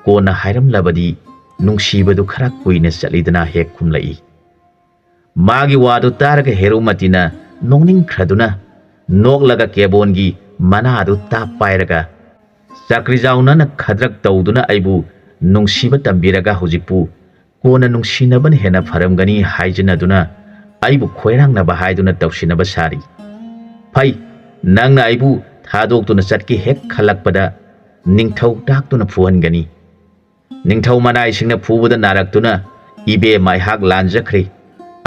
ꯀꯣꯟꯅ ꯍꯥꯏꯔꯝꯂꯕꯗꯤ ꯅꯨꯡꯁꯤꯕꯗꯨ ꯈꯔ ꯀꯨꯏꯅ ꯆꯠꯂꯤꯗꯅ ꯍꯦꯛ ꯈꯨꯝꯂꯛꯏ꯫ ꯃꯥꯒꯤ ꯋꯥꯗꯨ ꯇꯥꯔꯒ ꯍꯦꯔꯨꯃꯇꯤꯅ ꯅꯣꯛꯅꯤꯡꯈ꯭ꯔꯗꯨꯅ ꯅꯣꯛꯂꯒ ꯀꯦꯕꯣꯟꯒꯤ ꯃꯅꯥꯗꯨ ꯇꯥꯞ ꯄꯥꯏꯔꯒ, "ꯆꯀ꯭ꯔꯤꯖꯥꯎ, ꯅꯪꯅ ꯈꯗ꯭ꯔꯛ ꯇꯧꯗꯨꯅ ꯑꯩꯕꯨ ꯅꯨꯡꯁꯤꯕ ꯇꯝꯕꯤꯔꯒ ꯍꯧꯖꯤꯛꯄꯨ ꯀꯣꯟꯅ ꯅꯨꯡꯁꯤꯅꯕꯅ ꯍꯦꯟꯅ ꯐꯔꯝꯒꯅꯤ ꯍꯥꯏꯖꯅꯗꯨꯅ ꯑꯩꯕꯨ ꯈꯣꯏꯔꯥꯡꯅꯕ ꯍꯥꯏꯗꯨꯅ ꯇꯧꯁꯤꯟꯅꯕ ꯁꯥꯔꯤ꯫ ꯐꯩ, ꯅꯪꯅ ꯑꯩꯕꯨ ꯊꯥꯗꯣꯛꯇꯨꯅ ꯆꯠꯀꯦ ꯍꯦꯛ ꯈꯜꯂꯛꯄꯗ ꯅꯤꯡꯊꯧ ꯇꯥꯛꯇꯨꯅ ꯐꯨꯍꯟꯒꯅꯤ꯫ ꯅꯤꯡꯊꯧ ꯃꯅꯥꯏꯁꯤꯡꯅ ꯐꯨꯕꯗ ꯅꯥꯔꯛꯇꯨꯅ ꯏꯕꯦꯝꯃ ꯑꯩꯍꯥꯛ ꯂꯥꯟꯖꯈ꯭ꯔꯦ,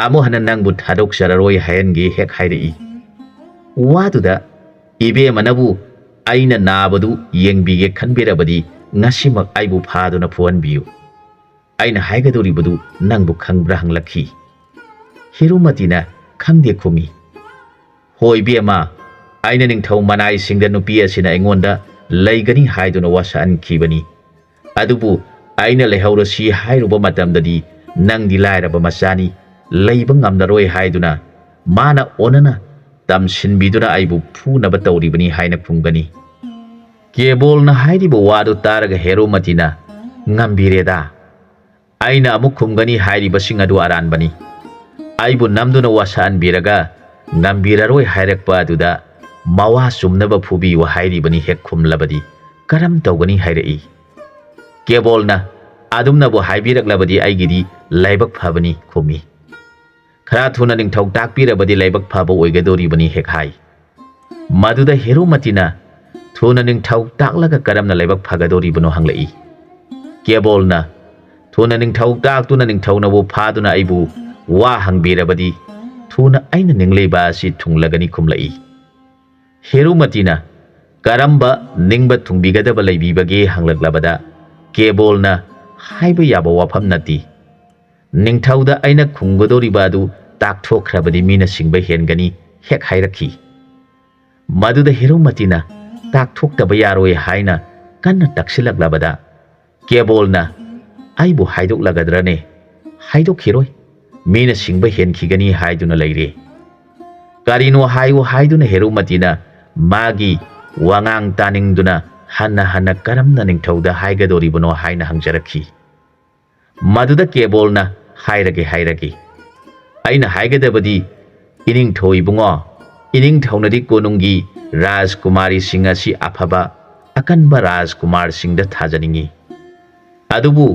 ꯑꯃꯨꯛ ꯍꯟꯅ ꯅꯪꯕꯨ ꯊꯥꯗꯣꯛꯆꯔꯔꯣꯏ ꯍꯥꯏꯍꯟꯒꯦ ꯍꯦꯛ ꯍꯥꯏꯔꯛꯏ꯫ ꯋꯥꯗꯨꯗ ꯏꯕꯦꯝꯃꯅꯕꯨ ꯑꯩꯅ ꯅꯥꯕꯗꯨ ꯌꯦꯡꯕꯤꯒꯦ ꯈꯟꯕꯤꯔꯕꯗꯤ ꯉꯁꯤꯃꯛ ꯑꯩꯕꯨ ꯐꯥꯗꯨꯅ ꯐꯨꯍꯟꯕꯤꯌꯨ꯫ ꯑꯩꯅ ꯍꯥꯏꯒꯗꯧꯔꯤꯕꯗꯨ ꯅꯪꯕꯨ ꯈꯪꯕ꯭ꯔꯥ?" ꯍꯪꯂꯛꯈꯤ꯫ ꯍꯤꯔꯨꯃꯇꯤꯅ "ꯈꯪꯗꯦ" ꯈꯨꯝꯃꯤ꯫ "ꯍꯣꯏ ꯏꯕꯦꯝꯃ, ꯑꯩꯅ ꯅꯤꯡꯊꯧ ꯃꯅꯥꯏꯁꯤꯡꯗ ꯅꯨꯄꯤ ꯑꯁꯤꯅ ꯑꯩꯉꯣꯟꯗ ꯂꯩꯒꯅꯤ ꯍꯥꯏꯗꯨꯅ ꯋꯥꯁꯛꯍꯟꯈꯤꯕꯅꯤ꯫ ꯑꯗꯨꯕꯨ ꯑꯩꯅ ꯂꯩꯍꯧꯔꯁꯤ ꯍꯥꯏꯔꯨꯕ ꯃꯇꯝꯗꯗꯤ ꯅꯪꯗꯤ ꯂꯥꯏꯔꯕ ꯃꯆꯥꯅꯤ, ꯂꯩꯕ ꯉꯝꯂꯔꯣꯏ ꯍꯥꯏꯗꯨꯅ ꯃꯥꯅ ꯑꯣꯟꯅꯅ ꯇꯝꯁꯤꯟꯕꯤꯗꯨꯅ ꯑꯩꯕꯨ ꯐꯨꯅꯕ ꯇꯧꯔꯤꯕꯅꯤ" ꯍꯥꯏꯅ ꯈꯨꯝꯒꯅꯤ꯫ ꯀꯦꯕꯣꯜꯅ ꯍꯥꯏꯔꯤꯕ ꯋꯥꯗꯨ ꯇꯥꯔꯒ ꯍꯦꯔꯣꯃꯇꯤꯅ "ꯉꯝꯕꯤꯔꯦꯗ꯫ ꯑꯩꯅ ꯑꯃꯨꯛ ꯈꯨꯝꯒꯅꯤ ꯍꯥꯏꯔꯤꯕꯁꯤꯡ ꯑꯗꯨ ꯑꯔꯥꯟꯕꯅꯤ꯫ ꯑꯩꯕꯨ ꯅꯝꯗꯨꯅ ꯋꯥꯁꯛꯍꯟꯕꯤꯔꯒ ꯉꯝꯕꯤꯔꯔꯣꯏ ꯍꯥꯏꯔꯛꯄ ꯑꯗꯨꯗ ꯃꯋꯥ ꯆꯨꯝꯅꯕ ꯐꯨꯕꯤꯌꯨ ꯍꯥꯏꯔꯤꯕꯅꯤ ꯍꯦꯛ ꯈꯨꯝꯂꯕꯗꯤ ꯀꯔꯝ ꯇꯧꯒꯅꯤ?" ꯍꯥꯏꯔꯛꯏ꯫ ꯀꯦꯕꯣꯜꯅ "ꯑꯗꯨꯝꯅꯕꯨ ꯍꯥꯏꯕꯤꯔꯛꯂꯕꯗꯤ ꯑꯩꯒꯤꯗꯤ ꯂꯥꯏꯕꯛ ꯐꯕꯅꯤ" ꯈꯨꯝꯃꯤ꯫ "ꯈꯔ ꯊꯨꯅ ꯅꯤꯡꯊꯧ ꯇꯥꯛꯄꯤꯔꯕꯗꯤ ꯂꯥꯏꯕꯛ ꯐꯕ ꯑꯣꯏꯒꯗꯧꯔꯤꯕꯅꯤ" ꯍꯦꯛ ꯍꯥꯏ꯫ ꯃꯗꯨꯗ ꯍꯦꯔꯣꯃꯇꯤꯅ "ꯊꯨꯅ ꯅꯤꯡꯊꯧ ꯇꯥꯛꯂꯒ ꯀꯔꯝꯅ ꯂꯥꯏꯕꯛ ꯐꯒꯗꯧꯔꯤꯕꯅꯣ?" ꯍꯪꯂꯛꯏ꯫ ꯀꯦꯕꯣꯜꯅ "ꯊꯨꯅ ꯅꯤꯡꯊꯧ ꯇꯥꯛꯇꯨꯅ ꯅꯤꯡꯊꯧꯅꯕꯨ ꯐꯥꯗꯨꯅ ꯑꯩꯕꯨ ꯋꯥ ꯍꯪꯕꯤꯔꯕꯗꯤ ꯊꯨꯅ ꯑꯩꯅ ꯅꯤꯡꯂꯤꯕ ꯑꯁꯤ ꯊꯨꯡꯂꯒꯅꯤ" ꯈꯨꯝꯂꯛꯏ꯫ ꯍꯦꯔꯨꯃꯇꯤꯅ "ꯀꯔꯝꯕ ꯅꯤꯡꯕ ꯊꯨꯡꯕꯤꯒꯗꯕ ꯂꯩꯕꯤꯕꯒꯦ?" ꯍꯪꯂꯛꯂꯕꯗ ꯀꯦꯕꯣꯜꯅ "ꯍꯥꯏꯕ ꯌꯥꯕ ꯋꯥꯐꯝ ꯅꯠꯇꯦ꯫ ꯅꯤꯡꯊꯧꯗ ꯑꯩꯅ ꯈꯨꯝꯒꯗꯧꯔꯤꯕ ꯑꯗꯨ ꯇꯥꯛꯊꯣꯛꯈ꯭ꯔꯕꯗꯤ ꯃꯤꯅ ꯁꯤꯡꯕ ꯍꯦꯟꯒꯅꯤ" ꯍꯦꯛ ꯍꯥꯏꯔꯛꯈꯤ꯫ ꯃꯗꯨꯗ ꯍꯦꯔꯣꯃꯇꯤꯅ "ꯇꯥꯛꯊꯣꯛꯇꯕ ꯌꯥꯔꯣꯏ" ꯍꯥꯏꯅ ꯀꯟꯅ ꯇꯛꯁꯤꯜꯂꯛꯂꯕꯗ ꯀꯦꯕꯣꯜꯅ "ꯑꯩꯕꯨ ꯍꯥꯏꯗꯣꯛꯂꯒꯗ꯭ꯔꯅꯦ? ꯍꯥꯏꯗꯣꯛꯈꯤꯔꯣꯏ, ꯃꯤꯅ ꯁꯤꯡꯕ ꯍꯦꯟꯈꯤꯒꯅꯤ" ꯍꯥꯏꯗꯨꯅ ꯂꯩꯔꯦ꯫ "ꯀꯔꯤꯅꯣ ꯍꯥꯏꯌꯨ" ꯍꯥꯏꯗꯨꯅ ꯍꯦꯔꯨꯃꯇꯤꯅ ꯃꯥꯒꯤ ꯋꯥꯉꯥꯡ ꯇꯥꯅꯤꯡꯗꯨꯅ ꯍꯟꯅ ꯍꯟꯅ ꯀꯔꯝꯅ ꯅꯤꯡꯊꯧꯗ ꯍꯥꯏꯒꯗꯧꯔꯤꯕꯅꯣ ꯍꯥꯏꯅ ꯍꯪꯖꯔꯛꯈꯤ꯫ ꯃꯗꯨꯗ ꯀꯦꯕꯣꯜꯅ, "ꯍꯥꯏꯔꯒꯦ, ꯍꯥꯏꯔꯒꯦ꯫ ꯑꯩꯅ ꯍꯥꯏꯒꯗꯕꯗꯤ, ꯏꯅꯤꯡꯊꯧ ꯏꯕꯨꯡꯉꯣ, ꯏꯅꯤꯡꯊꯧꯅꯗꯤ ꯀꯣꯅꯨꯡꯒꯤ ꯔꯥꯖꯀꯨꯃꯥꯔꯤꯁꯤꯡ ꯑꯁꯤ ꯑꯐꯕ, ꯑꯀꯟꯕ ꯔꯥꯖꯀꯨꯃꯥꯔꯁꯤꯡꯗ ꯊꯥꯖꯅꯤꯡꯏ꯫ ꯑꯗꯨꯕꯨ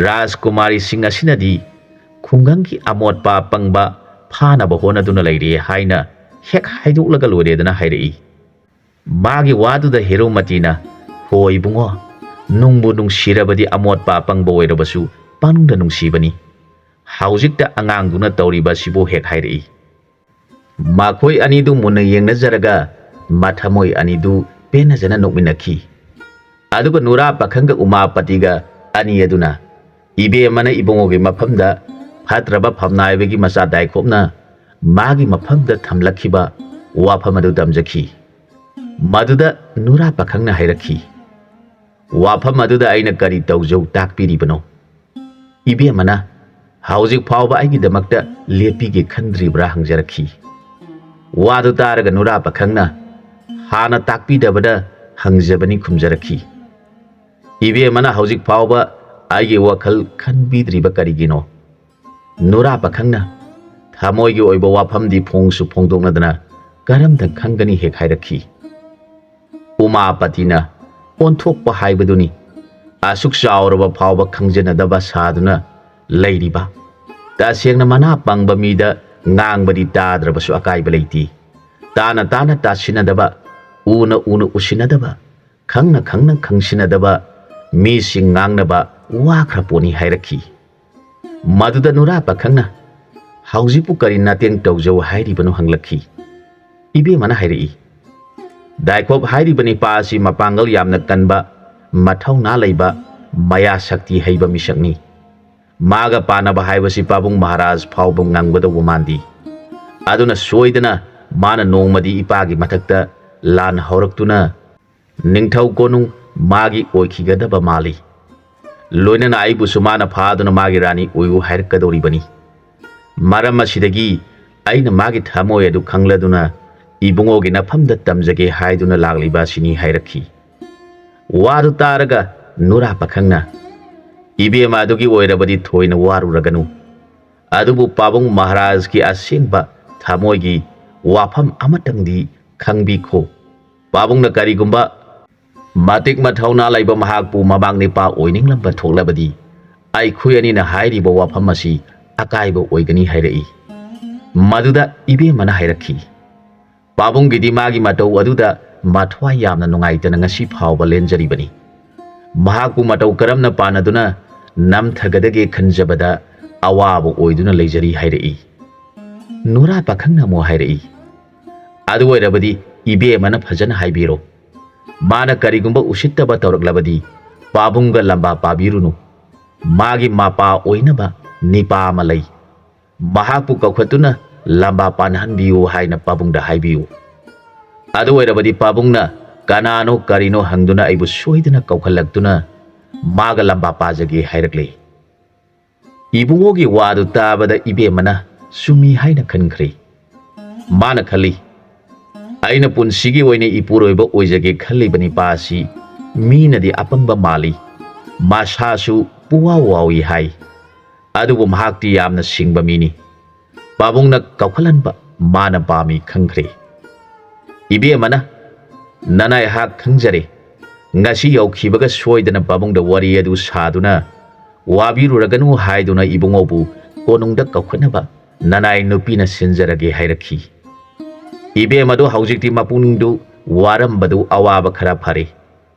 ꯔꯥꯖꯀꯨꯃꯥꯔꯤꯁꯤꯡ ꯑꯁꯤꯅꯗꯤ ꯈꯨꯡꯒꯪꯒꯤ ꯑꯃꯣꯠꯄ ꯑꯄꯪꯕ ꯐꯥꯅꯕ ꯍꯣꯠꯅꯗꯨꯅ ꯂꯩꯔꯤ" ꯍꯥꯏꯅ ꯍꯦꯛ ꯍꯥꯏꯗꯣꯛꯂꯒ ꯂꯣꯏꯔꯦꯗꯅ ꯍꯥꯏꯔꯛꯏ꯫ ꯃꯥꯒꯤ ꯋꯥꯗꯨꯗ ꯍꯦꯔꯣꯃꯇꯤꯅ, "ꯍꯣ ꯏꯕꯨꯡꯉꯣ, ꯅꯨꯡꯕꯨ ꯅꯨꯡꯁꯤꯔꯕꯗꯤ ꯑꯃꯣꯠꯄ ꯑꯄꯪꯕ ꯑꯣꯏꯔꯕꯁꯨ ꯄꯪꯅꯨꯡꯗ ꯅꯨꯡꯁꯤꯕꯅꯤ꯫ ꯍꯧꯖꯤꯛꯇ ꯑꯉꯥꯡꯗꯨꯅ ꯇꯧꯔꯤꯕ ꯑꯁꯤꯕꯨ ꯍꯦꯛ ꯍꯥꯏꯔꯛꯏ꯫" ꯃꯈꯣꯏ ꯑꯅꯤꯗꯨ ꯃꯨꯟꯅ ꯌꯦꯡꯅꯖꯔꯒ ꯃꯊꯃꯣꯏ ꯑꯅꯤꯗꯨ ꯄꯦꯟꯅꯖꯅ ꯅꯣꯛꯃꯤꯟꯅꯈꯤ꯫ ꯑꯗꯨꯒ ꯅꯨꯔꯥ ꯄꯥꯈꯪꯒ ꯎꯃꯥꯄꯇꯤꯒ ꯑꯅꯤ ꯑꯗꯨꯅ ꯏꯕꯦꯝꯃꯅ ꯏꯕꯨꯡꯉꯣꯒꯤ ꯃꯐꯝꯗ ꯐꯠꯇ꯭ꯔꯕ ꯐꯝꯅꯥꯏꯕꯒꯤ ꯃꯆꯥ ꯗꯥꯏꯈꯣꯞꯅ ꯃꯥꯒꯤ ꯃꯐꯝꯗ ꯊꯝꯂꯛꯈꯤꯕ ꯋꯥꯐꯝ ꯑꯗꯨ ꯇꯝꯖꯈꯤ꯫ ꯃꯗꯨꯗ ꯅꯨꯔꯥ ꯄꯥꯈꯪꯅ ꯍꯥꯏꯔꯛꯈꯤ, "ꯋꯥꯐꯝ ꯑꯗꯨꯗ ꯑꯩꯅ ꯀꯔꯤ ꯇꯧꯖꯧ ꯇꯥꯛꯄꯤꯔꯤꯕꯅꯣ?" ꯏꯕꯦꯝꯃꯅ, "ꯍꯧꯖꯤꯛ ꯐꯥꯎꯕ ꯑꯩꯒꯤꯗꯃꯛꯇ ꯂꯦꯞꯄꯤꯒꯦ ꯈꯟꯗ꯭ꯔꯤꯕ꯭ꯔꯥ?" ꯍꯪꯖꯔꯛꯈꯤ꯫ ꯋꯥꯗꯨ ꯇꯥꯔꯒ ꯅꯨꯔꯥ ꯄꯥꯈꯪꯅ, "ꯍꯥꯟꯅ ꯇꯥꯛꯄꯤꯗꯕꯗ ꯍꯪꯖꯕꯅꯤ" ꯈꯨꯝꯖꯔꯛꯈꯤ꯫ "ꯏꯕꯦꯝꯃꯅ ꯍꯧꯖꯤꯛ ꯐꯥꯎꯕ ꯑꯩꯒꯤ ꯋꯥꯈꯜ ꯈꯟꯕꯤꯗ꯭ꯔꯤꯕ ꯀꯔꯤꯒꯤꯅꯣ?" ꯅꯨꯔꯥ ꯄꯥꯈꯪꯅ, "ꯊꯃꯣꯏꯒꯤ ꯑꯣꯏꯕ ꯋꯥꯐꯝꯗꯤ ꯐꯣꯡꯁꯨ ꯐꯣꯡꯗꯣꯛꯅꯗꯅ ꯀꯔꯝꯅ ꯈꯪꯒꯅꯤ?" ꯍꯦꯛ ꯍꯥꯏꯔꯛꯈꯤ꯫ ꯎꯃꯥꯄꯇꯤꯅ, "ꯑꯣꯟꯊꯣꯛꯄ ꯍꯥꯏꯕꯗꯨꯅꯤ꯫ ꯑꯁꯨꯛ ꯆꯥꯎꯔꯕ ꯐꯥꯎꯕ ꯈꯪꯖꯅꯗꯕ ꯁꯥꯗꯨꯅ ꯂꯩꯔꯤꯕ꯫ ꯇꯁꯦꯡꯅ ꯃꯅꯥ ꯄꯪꯕ ꯃꯤꯗ ꯉꯥꯡꯕꯗꯤ ꯇꯥꯗ꯭ꯔꯕꯁꯨ ꯑꯀꯥꯏꯕ ꯂꯩꯇꯦ꯫ ꯇꯥꯅ ꯇꯥꯅ ꯇꯥꯁꯤꯟꯅꯗꯕ, ꯎꯅ ꯎꯅ ꯎꯁꯤꯟꯅꯗꯕ, ꯈꯪꯅ ꯈꯪꯅ ꯈꯪꯁꯤꯟꯅꯗꯕ ꯃꯤꯁꯤꯡ ꯉꯥꯡꯅꯕ ꯋꯥꯈ꯭ꯔ ꯄꯣꯠꯅꯤ" ꯍꯥꯏꯔꯛꯈꯤ꯫ ꯃꯗꯨꯗ ꯅꯨꯔꯥ ꯄꯥꯈꯪꯅ, "ꯍꯧꯖꯤꯛꯄꯨ ꯀꯔꯤ ꯃꯇꯦꯡ ꯇꯧꯖꯧ ꯍꯥꯏꯔꯤꯕꯅꯣ?" ꯍꯪꯂꯛꯈꯤ꯫ ꯏꯕꯦꯝꯃꯅ ꯍꯥꯏꯔꯛꯏ, "ꯗꯥꯏꯈꯣꯞ ꯍꯥꯏꯔꯤꯕ ꯅꯤꯄꯥ ꯑꯁꯤ ꯃꯄꯥꯡꯒꯜ ꯌꯥꯝꯅ ꯀꯟꯕ, ꯃꯊꯧꯅꯥ ꯂꯩꯕ, ꯃꯌꯥ ꯁꯛꯇꯤ ꯍꯩꯕ ꯃꯤꯁꯛꯅꯤ꯫ ꯃꯥꯒ ꯄꯥꯟꯅꯕ ꯍꯥꯏꯕꯁꯤ ꯄꯥꯕꯨꯡ ꯃꯍꯥꯔꯥꯖ ꯐꯥꯎꯕ ꯉꯝꯒꯗꯧꯕ ꯃꯥꯟꯗꯦ꯫ ꯑꯗꯨꯅ ꯁꯣꯏꯗꯅ ꯃꯥꯅ ꯅꯣꯡꯃꯗꯤ ꯏꯄꯥꯒꯤ ꯃꯊꯛꯇ ꯂꯥꯟ ꯍꯧꯔꯛꯇꯨꯅ ꯅꯤꯡꯊꯧ ꯀꯣꯅꯨꯡ ꯃꯥꯒꯤ ꯑꯣꯏꯈꯤꯒꯗꯕ ꯃꯥꯜꯂꯤ꯫ ꯂꯣꯏꯅꯅ ꯑꯩꯕꯨꯁꯨ ꯃꯥꯅ ꯐꯥꯗꯨꯅ ꯃꯥꯒꯤ ꯔꯥꯅꯤ ꯑꯣꯏꯌꯨ ꯍꯥꯏꯔꯛꯀꯗꯧꯔꯤꯕꯅꯤ꯫ ꯃꯔꯝ ꯑꯁꯤꯗꯒꯤ ꯑꯩꯅ ꯃꯥꯒꯤ ꯊꯃꯣꯏ ꯑꯗꯨ ꯈꯪꯂꯗꯨꯅ ꯏꯕꯨꯡꯉꯣꯒꯤ ꯅꯐꯝꯗ ꯇꯝꯖꯒꯦ ꯍꯥꯏꯗꯨꯅ ꯂꯥꯛꯂꯤꯕ ꯑꯁꯤꯅꯤ" ꯍꯥꯏꯔꯛꯈꯤ꯫ ꯋꯥꯗꯨ ꯇꯥꯔꯒ ꯅꯨꯔꯥ ꯄꯥꯈꯪꯅ, "ꯏꯕꯦꯝꯃ ꯑꯗꯨꯒꯤ ꯑꯣꯏꯔꯕꯗꯤ ꯊꯣꯏꯅ ꯋꯥꯔꯨꯔꯒꯅꯨ꯫ ꯑꯗꯨꯕꯨ ꯄꯥꯕꯨꯡ ꯃꯍꯥꯔꯥꯖꯀꯤ ꯑꯁꯦꯡꯕ ꯊꯃꯣꯏꯒꯤ ꯋꯥꯐꯝ ꯑꯃꯇꯪꯗꯤ ꯈꯪꯕꯤꯈꯣ꯫ ꯄꯥꯕꯨꯡꯅ ꯀꯔꯤꯒꯨꯝꯕ ꯃꯇꯤꯛ ꯃꯊꯧꯅꯥ ꯂꯩꯕ ꯃꯍꯥꯛꯄꯨ ꯃꯃꯥꯡ ꯅꯤꯄꯥ ꯑꯣꯏꯅꯤꯡꯂꯝꯕ ꯊꯣꯛꯂꯕꯗꯤ ꯑꯩꯈꯣꯏ ꯑꯅꯤꯅ ꯍꯥꯏꯔꯤꯕ ꯋꯥꯐꯝ ꯑꯁꯤ ꯑꯀꯥꯏꯕ ꯑꯣꯏꯒꯅꯤ" ꯍꯥꯏꯔꯛꯏ꯫ ꯃꯗꯨꯗ ꯏꯕꯦꯝꯃꯅ ꯍꯥꯏꯔꯛꯈꯤ, "ꯄꯥꯕꯨꯡꯒꯤꯗꯤ ꯃꯥꯒꯤ ꯃꯇꯧ ꯑꯗꯨꯗ ꯃꯊ꯭ꯋꯥꯏ ꯌꯥꯝꯅ ꯅꯨꯡꯉꯥꯏꯇꯅ ꯉꯁꯤ ꯐꯥꯎꯕ ꯂꯦꯟꯖꯔꯤꯕꯅꯤ꯫ ꯃꯍꯥꯛꯄꯨ ꯃꯇꯧ ꯀꯔꯝꯅ ꯄꯥꯟꯅꯗꯨꯅ ꯅꯝꯊꯒꯗꯒꯦ ꯈꯟꯖꯕꯗ ꯑꯋꯥꯕ ꯑꯣꯏꯗꯨꯅ ꯂꯩꯖꯔꯤ" ꯍꯥꯏꯔꯛꯏ꯫ ꯅꯨꯔꯥ ꯄꯥꯈꯪꯅ ꯑꯃꯨꯛ ꯍꯥꯏꯔꯛꯏ, "ꯑꯗꯨ ꯑꯣꯏꯔꯕꯗꯤ ꯏꯕꯦꯝꯃꯅ ꯐꯖꯅ ꯍꯥꯏꯕꯤꯔꯣ꯫ ꯃꯥꯅ ꯀꯔꯤꯒꯨꯝꯕ ꯎꯁꯤꯠꯇꯕ ꯇꯧꯔꯛꯂꯕꯗꯤ ꯄꯥꯕꯨꯡꯒ ꯂꯝꯕꯥ ꯄꯥꯕꯤꯔꯨꯅꯨ꯫ ꯃꯥꯒꯤ ꯃꯄꯥ ꯑꯣꯏꯅꯕ ꯅꯤꯄꯥ ꯑꯃ ꯂꯩ꯫ ꯃꯍꯥꯛꯄꯨ ꯀꯧꯈꯠꯇꯨꯅ ꯂꯝꯕꯥ ꯄꯥꯟꯍꯟꯕꯤꯌꯨ ꯍꯥꯏꯅ ꯄꯥꯕꯨꯡꯗ ꯍꯥꯏꯕꯤꯌꯨ꯫ ꯑꯗꯨ ꯑꯣꯏꯔꯕꯗꯤ ꯄꯥꯕꯨꯡꯅ ꯀꯅꯥꯅꯣ ꯀꯔꯤꯅꯣ ꯍꯪꯗꯨꯅ ꯑꯩꯕꯨ ꯁꯣꯏꯗꯅ ꯀꯧꯈꯠꯂꯛꯇꯨꯅ ꯃꯥꯒ ꯂꯝꯕꯥ ꯄꯥꯖꯒꯦ" ꯍꯥꯏꯔꯛꯂꯦ꯫ ꯏꯕꯨꯡꯉꯣꯒꯤ ꯋꯥꯗꯨ ꯇꯥꯕꯗ ꯏꯕꯦꯝꯃꯅ ꯆꯨꯝꯃꯤ ꯍꯥꯏꯅ ꯈꯟꯈ꯭ꯔꯦ꯫ ꯃꯥꯅ ꯈꯜꯂꯤ, "ꯑꯩꯅ ꯄꯨꯟꯁꯤꯒꯤ ꯑꯣꯏꯅ ꯏꯄꯨꯔꯣꯏꯕ ꯑꯣꯏꯖꯒꯦ ꯈꯜꯂꯤꯕ ꯅꯤꯄꯥ ꯑꯁꯤ ꯃꯤꯅꯗꯤ ꯑꯄꯪꯕ ꯃꯥꯜꯂꯤ, ꯃꯁꯥꯁꯨ ꯄꯨꯋꯥꯎ ꯋꯥꯎꯏ ꯍꯥꯏ꯫ ꯑꯗꯨꯕꯨ ꯃꯍꯥꯛꯇꯤ ꯌꯥꯝꯅ ꯁꯤꯡꯕ ꯃꯤꯅꯤ꯫ ꯄꯥꯕꯨꯡꯅ ꯀꯧꯈꯠꯍꯟꯕ ꯃꯥꯅ ꯄꯥꯝꯃꯤ ꯈꯪꯈ꯭ꯔꯦ꯫" ꯏꯕꯦꯝꯃꯅ, "ꯅꯅꯥꯏꯍꯥꯛ ꯈꯪꯖꯔꯦ꯫ ꯉꯁꯤ ꯌꯧꯈꯤꯕꯒ ꯁꯣꯏꯗꯅ ꯄꯥꯕꯨꯡꯗ ꯋꯥꯔꯤ ꯑꯗꯨ ꯁꯥꯗꯨꯅ ꯋꯥꯕꯤꯔꯨꯔꯒꯅꯨ ꯍꯥꯏꯗꯨꯅ ꯏꯕꯨꯡꯉꯣꯕꯨ ꯀꯣꯅꯨꯡꯗ ꯀꯧꯈꯠꯅꯕ ꯅꯅꯥꯏ ꯅꯨꯄꯤꯅ ꯁꯤꯟꯖꯔꯒꯦ" ꯍꯥꯏꯔꯛꯈꯤ꯫ ꯏꯕꯦꯝꯃꯗꯨ ꯍꯧꯖꯤꯛꯇꯤ ꯃꯄꯨꯛꯅꯤꯡꯗꯨ ꯋꯥꯔꯝꯕꯗꯨ ꯑꯋꯥꯕ ꯈꯔ ꯐꯔꯦ꯫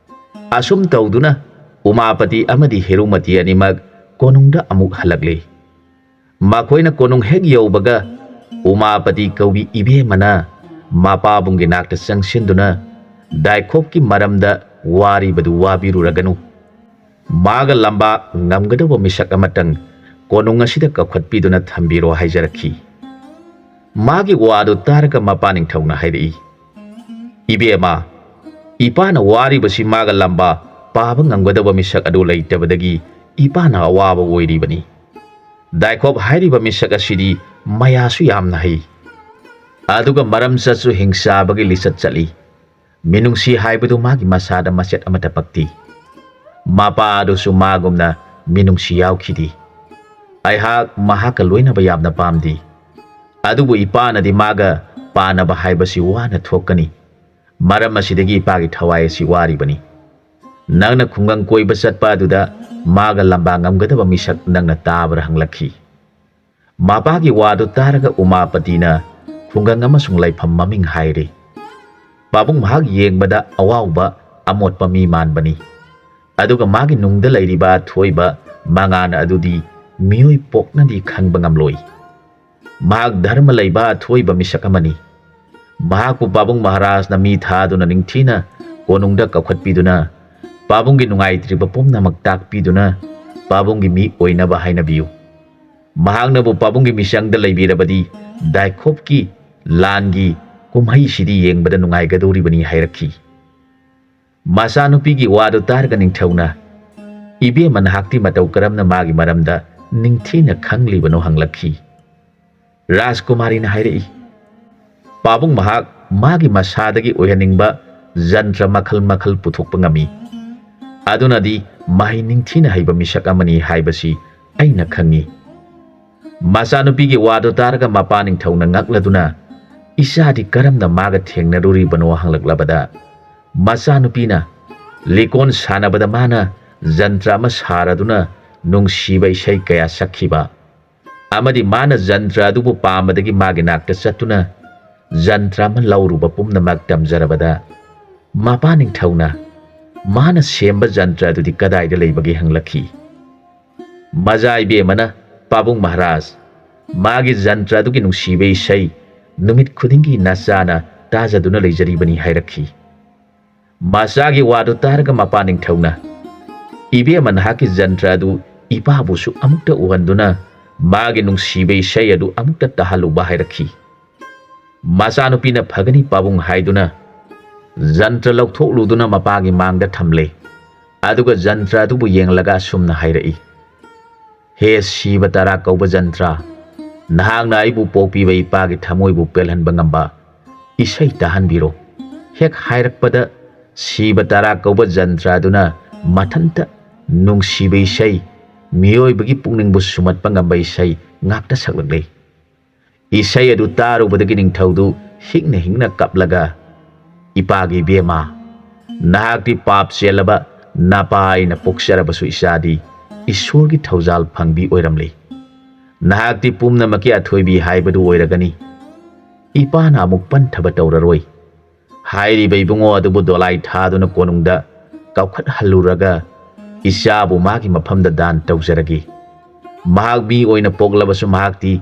ꯑꯁꯨꯝ ꯇꯧꯗꯨꯅ ꯎꯃꯥꯄꯇꯤ ꯑꯃꯗꯤ ꯍꯦꯔꯨꯃꯇꯤ ꯑꯅꯤꯃꯛ ꯀꯣꯅꯨꯡꯗ ꯑꯃꯨꯛ ꯍꯜꯂꯛꯂꯦ꯫ ꯃꯈꯣꯏꯅ ꯀꯣꯅꯨꯡ ꯍꯦꯛ ꯌꯧꯕꯒ ꯎꯃꯥꯄꯇꯤ ꯀꯧꯕꯤ ꯏꯕꯦꯝꯃꯅ ꯃꯄꯥꯕꯨꯡꯒꯤ ꯅꯥꯛꯇ ꯆꯪꯁꯤꯟꯗꯨꯅ ꯗꯥꯏꯈꯣꯞꯀꯤ ꯃꯔꯝꯗ ꯋꯥꯔꯤꯕꯗꯨ ꯋꯥꯕꯤꯔꯨꯔꯒꯅꯨ꯫ ꯃꯥꯒ ꯂꯝꯕꯥ ꯉꯝꯒꯗꯧꯕ ꯃꯤꯁꯛ ꯑꯃꯇꯪ ꯀꯣꯅꯨꯡ ꯑꯁꯤꯗ ꯀꯧꯈꯠꯄꯤꯗꯨꯅ ꯊꯝꯕꯤꯔꯣ ꯍꯥꯏꯖꯔꯛꯈꯤ꯫ ꯃꯥꯒꯤ ꯋꯥꯗꯨ ꯇꯥꯔꯒ ꯃꯄꯥ ꯅꯤꯡꯊꯧꯅ ꯍꯥꯏꯔꯛꯏ, "ꯏꯕꯦꯝꯃ, ꯏꯄꯥꯅ ꯋꯥꯔꯤꯕꯁꯤ ꯃꯥꯒ ꯂꯝꯕꯥ ꯄꯥꯕ ꯉꯝꯒꯗꯕ ꯃꯤꯁꯛ ꯑꯗꯨ ꯂꯩꯇꯕꯗꯒꯤ ꯏꯄꯥꯅ ꯑꯋꯥꯕ ꯑꯣꯏꯔꯤꯕꯅꯤ꯫ ꯗꯥꯏꯈꯣꯞ ꯍꯥꯏꯔꯤꯕ ꯃꯤꯁꯛ ꯑꯁꯤꯗꯤ ꯃꯌꯥꯁꯨ ꯌꯥꯝꯅ ꯍꯩ, ꯑꯗꯨꯒ ꯃꯔꯝꯆꯠꯁꯨ ꯍꯤꯡꯆꯥꯕꯒꯤ ꯂꯤꯆꯠ ꯆꯠꯂꯤ꯫ ꯃꯤꯅꯨꯡꯁꯤ ꯍꯥꯏꯕꯗꯨ ꯃꯥꯒꯤ ꯃꯁꯥꯗ ꯃꯆꯦꯠ ꯑꯃꯠꯇ ꯄꯛꯇꯦ꯫ ꯃꯄꯥ ꯑꯗꯨꯁꯨ ꯃꯥꯒꯨꯝꯅ ꯃꯤꯅꯨꯡꯁꯤ ꯌꯥꯎꯈꯤꯗꯦ꯫ ꯑꯩꯍꯥꯛ ꯃꯍꯥꯛꯀ ꯂꯣꯏꯅꯕ ꯌꯥꯝꯅ ꯄꯥꯝꯗꯦ꯫ ꯑꯗꯨꯕꯨ ꯏꯄꯥꯅꯗꯤ ꯃꯥꯒ ꯄꯥꯅꯕ ꯍꯥꯏꯕꯁꯤ ꯋꯥꯅ ꯊꯣꯛꯀꯅꯤ꯫ ꯃꯔꯝ ꯑꯁꯤꯗꯒꯤ ꯏꯄꯥꯒꯤ ꯊꯋꯥꯏ ꯑꯁꯤ ꯋꯥꯔꯤꯕꯅꯤ꯫ ꯅꯪꯅ ꯈꯨꯡꯒꯪ ꯀꯣꯏꯕ ꯆꯠꯄ ꯑꯗꯨꯗ ꯃꯥꯒ ꯂꯝꯕꯥ ꯉꯝꯒꯗꯕ ꯃꯤꯁꯛ ꯅꯪꯅ ꯇꯥꯕ꯭ꯔꯥ ꯍꯪꯂꯛꯈꯤ꯫ ꯃꯄꯥꯒꯤ ꯋꯥꯗꯨ ꯇꯥꯔꯒ ꯎꯃꯥꯄꯇꯤꯅ ꯈꯨꯡꯒꯪ ꯑꯃꯁꯨꯡ ꯂꯩꯐꯝ ꯃꯃꯤꯡ ꯍꯥꯏꯔꯤ꯫ ꯄꯥꯕꯨꯡ ꯃꯍꯥꯛ ꯌꯦꯡꯕꯗ ꯑꯋꯥꯎꯕ, ꯑꯃꯣꯠꯄ ꯃꯤ ꯃꯥꯟꯕꯅꯤ꯫ ꯑꯗꯨꯒ ꯃꯥꯒꯤ ꯅꯨꯡꯗ ꯂꯩꯔꯤꯕ ꯑꯊꯣꯏꯕ ꯃꯉꯥꯜ ꯑꯗꯨꯗꯤ ꯃꯤꯑꯣꯏ ꯄꯣꯛꯅꯗꯤ ꯈꯪꯕ ꯉꯝꯂꯣꯏ꯫ ꯃꯍꯥꯛ ꯙꯔꯃ ꯂꯩꯕ ꯑꯊꯣꯏꯕ ꯃꯤꯁꯛ ꯑꯃꯅꯤ꯫ ꯃꯍꯥꯛꯄꯨ ꯄꯥꯕꯨꯡ ꯃꯍꯥꯔꯥꯖꯅ ꯃꯤ ꯊꯥꯗꯨꯅ ꯅꯤꯡꯊꯤꯅ ꯀꯣꯅꯨꯡꯗ ꯀꯧꯈꯠꯄꯤꯗꯨꯅ ꯄꯥꯕꯨꯡꯒꯤ ꯅꯨꯡꯉꯥꯏꯇ꯭ꯔꯤꯕ ꯄꯨꯝꯅꯃꯛ ꯇꯥꯛꯄꯤꯗꯨꯅ ꯄꯥꯕꯨꯡꯒꯤ ꯃꯤ ꯑꯣꯏꯅꯕ ꯍꯥꯏꯅꯕꯤꯌꯨ꯫ ꯃꯍꯥꯛꯅꯕꯨ ꯄꯥꯕꯨꯡꯒꯤ ꯃꯤꯆꯪꯗ ꯂꯩꯕꯤꯔꯕꯗꯤ ꯗꯥꯏꯈꯣꯞꯀꯤ ꯂꯥꯟꯒꯤ ꯀꯨꯝꯍꯩꯁꯤꯗꯤ ꯌꯦꯡꯕꯗ ꯅꯨꯡꯉꯥꯏꯒꯗꯧꯔꯤꯕꯅꯤ ꯍꯥꯏꯔꯛꯈꯤ꯫ ꯃꯆꯥꯅꯨꯄꯤꯒꯤ ꯋꯥꯗꯨ ꯇꯥꯔꯒ ꯅꯤꯡꯊꯧꯅ, "ꯏꯕꯦꯝꯃ ꯅꯍꯥꯛꯇꯤ ꯃꯇꯧ ꯀꯔꯝꯅ ꯃꯥꯒꯤ ꯃꯔꯝꯗ ꯅꯤꯡꯊꯤꯅ ꯈꯪꯂꯤꯕꯅꯣ?" ꯍꯪꯂꯛꯈꯤ꯫ ꯔꯥꯖꯀꯨꯃꯥꯔꯤꯅ ꯍꯥꯏꯔꯛꯏ, "ꯄꯥꯕꯨꯡ ꯃꯍꯥꯛ ꯃꯥꯒꯤ ꯃꯁꯥꯗꯒꯤ ꯑꯣꯏꯍꯟꯅꯤꯡꯕ ꯖꯟꯇ꯭ꯔ ꯃꯈꯜ ꯃꯈꯜ ꯄꯨꯊꯣꯛꯄ ꯉꯝꯃꯤ꯫ ꯑꯗꯨꯅꯗꯤ ꯃꯍꯩ ꯅꯤꯡꯊꯤꯅ ꯍꯩꯕ ꯃꯤꯁꯛ ꯑꯃꯅꯤ ꯍꯥꯏꯕꯁꯤ ꯑꯩꯅ ꯈꯪꯉꯤ꯫" ꯃꯆꯥꯅꯨꯄꯤꯒꯤ ꯋꯥꯗꯨ ꯇꯥꯔꯒ ꯃꯄꯥ ꯅꯤꯡꯊꯧꯅ ꯉꯛꯂꯗꯨꯅ, "ꯏꯆꯥꯗꯤ ꯀꯔꯝꯅ ꯃꯥꯒ ꯊꯦꯡꯅꯔꯨꯔꯤꯕꯅꯣ?" ꯍꯪꯂꯛꯂꯕꯗ, ꯃꯆꯥꯅꯨꯄꯤꯅ, "ꯂꯤꯀꯣꯟ ꯁꯥꯟꯅꯕꯗ ꯃꯥꯅ ꯖꯟꯇ꯭ꯔ ꯑꯃ ꯁꯥꯔꯗꯨꯅ ꯅꯨꯡꯁꯤꯕ ꯏꯁꯩ ꯀꯌꯥ ꯁꯛꯈꯤꯕ, ꯑꯃꯗꯤ ꯃꯥꯅ ꯖꯟꯇ꯭ꯔ ꯑꯗꯨꯕꯨ ꯄꯥꯝꯕꯗꯒꯤ ꯃꯥꯒꯤ ꯅꯥꯛꯇ ꯆꯠꯇꯨꯅ ꯖꯟꯇ꯭ꯔ ꯑꯃ ꯂꯧꯔꯨꯕ ꯄꯨꯝꯅꯃꯛ ꯇꯝꯖꯔꯕꯗ, ꯃꯄꯥ ꯅꯤꯡꯊꯧꯅ, 'ꯃꯥꯅ ꯁꯦꯝꯕ ꯖꯟꯇ꯭ꯔ ꯑꯗꯨꯗꯤ ꯀꯗꯥꯏꯗ ꯂꯩꯕꯒꯦ?' ꯍꯪꯂꯛꯈꯤ꯫ ꯃꯆꯥ ꯏꯕꯦꯝꯃꯅ, "ꯄꯥꯕꯨꯡ ꯃꯍꯥꯔꯥꯖ, ꯃꯥꯒꯤ ꯖꯟꯇ꯭ꯔ ꯑꯗꯨꯒꯤ ꯅꯨꯡꯁꯤꯕ ꯏꯁꯩ ꯅꯨꯃꯤꯠ ꯈꯨꯗꯤꯡꯒꯤ ꯅꯆꯥꯅ ꯇꯥꯖꯗꯨꯅ ꯂꯩꯖꯔꯤꯕꯅꯤ" ꯍꯥꯏꯔꯛꯈꯤ꯫ ꯃꯆꯥꯒꯤ ꯋꯥꯗꯨ ꯇꯥꯔꯒ ꯃꯄꯥ ꯅꯤꯡꯊꯧꯅ, "ꯏꯕꯦꯝꯃ ꯅꯍꯥꯛꯀꯤ ꯖꯟꯇ꯭ꯔ ꯑꯗꯨ ꯏꯄꯥꯕꯨꯁꯨ ꯑꯃꯨꯛꯇ ꯎꯍꯟꯗꯨꯅ ꯃꯥꯒꯤ ꯅꯨꯡꯁꯤꯕ ꯏꯁꯩ ꯑꯗꯨ ꯑꯃꯨꯛꯇ ꯇꯥꯍꯜꯂꯨꯕ" ꯍꯥꯏꯔꯛꯈꯤ꯫ ꯃꯆꯥꯅꯨꯄꯤꯅ "ꯐꯒꯅꯤ ꯄꯥꯕꯨꯡ" ꯍꯥꯏꯗꯨꯅ ꯖꯟꯇ꯭ꯔ ꯂꯧꯊꯣꯛꯂꯨꯗꯨꯅ ꯃꯄꯥꯒꯤ ꯃꯥꯡꯗ ꯊꯝꯂꯦ꯫ ꯑꯗꯨꯒ ꯖꯟꯇ꯭ꯔ ꯑꯗꯨꯕꯨ ꯌꯦꯡꯂꯒ ꯑꯁꯨꯝꯅ ꯍꯥꯏꯔꯛꯏ, "ꯍꯦ ꯁꯤꯕ ꯇꯔꯥ ꯀꯧꯕ ꯖꯟꯇ꯭ꯔ, ꯅꯍꯥꯛꯅ ꯑꯩꯕꯨ ꯄꯣꯛꯄꯤꯕ ꯏꯄꯥꯒꯤ ꯊꯃꯣꯏꯕꯨ ꯄꯦꯜꯍꯟꯕ ꯉꯝꯕ ꯏꯁꯩ ꯇꯥꯍꯟꯕꯤꯔꯣ"꯫ ꯍꯦꯛ ꯍꯥꯏꯔꯛꯄꯗ ꯁꯤꯕ ꯇꯔꯥ ꯀꯧꯕ ꯖꯟꯇ꯭ꯔ ꯑꯗꯨꯅ ꯃꯊꯟꯇ ꯅꯨꯡꯁꯤꯕ ꯏꯁꯩ, ꯃꯤꯑꯣꯏꯕꯒꯤ ꯄꯨꯛꯅꯤꯡꯕꯨ ꯁꯨꯝꯍꯠꯄ ꯉꯝꯕ ꯏꯁꯩ ꯉꯥꯛꯇ ꯁꯛꯂꯛꯂꯦ꯫ ꯏꯁꯩ ꯑꯗꯨ ꯇꯥꯔꯨꯕꯗꯒꯤ ꯅꯤꯡꯊꯧꯗꯨ ꯍꯤꯡꯅ ꯍꯤꯡꯅ ꯀꯞꯂꯒ, "ꯏꯄꯥꯒꯤ ꯏꯕꯦꯝꯃ, ꯅꯍꯥꯛꯇꯤ ꯄꯥꯞ ꯆꯦꯜꯂꯕ ꯅꯄꯥ ꯑꯩꯅ ꯄꯣꯛꯆꯔꯕꯁꯨ ꯏꯆꯥꯗꯤ ꯏꯁꯣꯔꯒꯤ ꯊꯧꯖꯥꯜ ꯐꯪꯕꯤ ꯑꯣꯏꯔꯝꯂꯦ꯫ ꯅꯍꯥꯛꯇꯤ ꯄꯨꯝꯅꯃꯛꯀꯤ ꯑꯊꯣꯏꯕꯤ ꯍꯥꯏꯕꯗꯨ ꯑꯣꯏꯔꯒꯅꯤ꯫ ꯏꯄꯥꯅ ꯑꯃꯨꯛ ꯄꯟꯊꯕ ꯇꯧꯔꯔꯣꯏ꯫ ꯍꯥꯏꯔꯤꯕ ꯏꯕꯨꯡꯉꯣ ꯑꯗꯨꯕꯨ ꯗꯣꯂꯥꯏ ꯊꯥꯗꯨꯅ ꯀꯣꯅꯨꯡꯗ ꯀꯧꯈꯠꯍꯜꯂꯨꯔꯒ ꯏꯆꯥꯕꯨ ꯃꯥꯒꯤ ꯃꯐꯝꯗ ꯗꯥꯟ ꯇꯧꯖꯔꯒꯦ꯫ ꯃꯍꯥꯛ ꯃꯤ ꯑꯣꯏꯅ ꯄꯣꯛꯂꯕꯁꯨ ꯃꯍꯥꯛꯇꯤ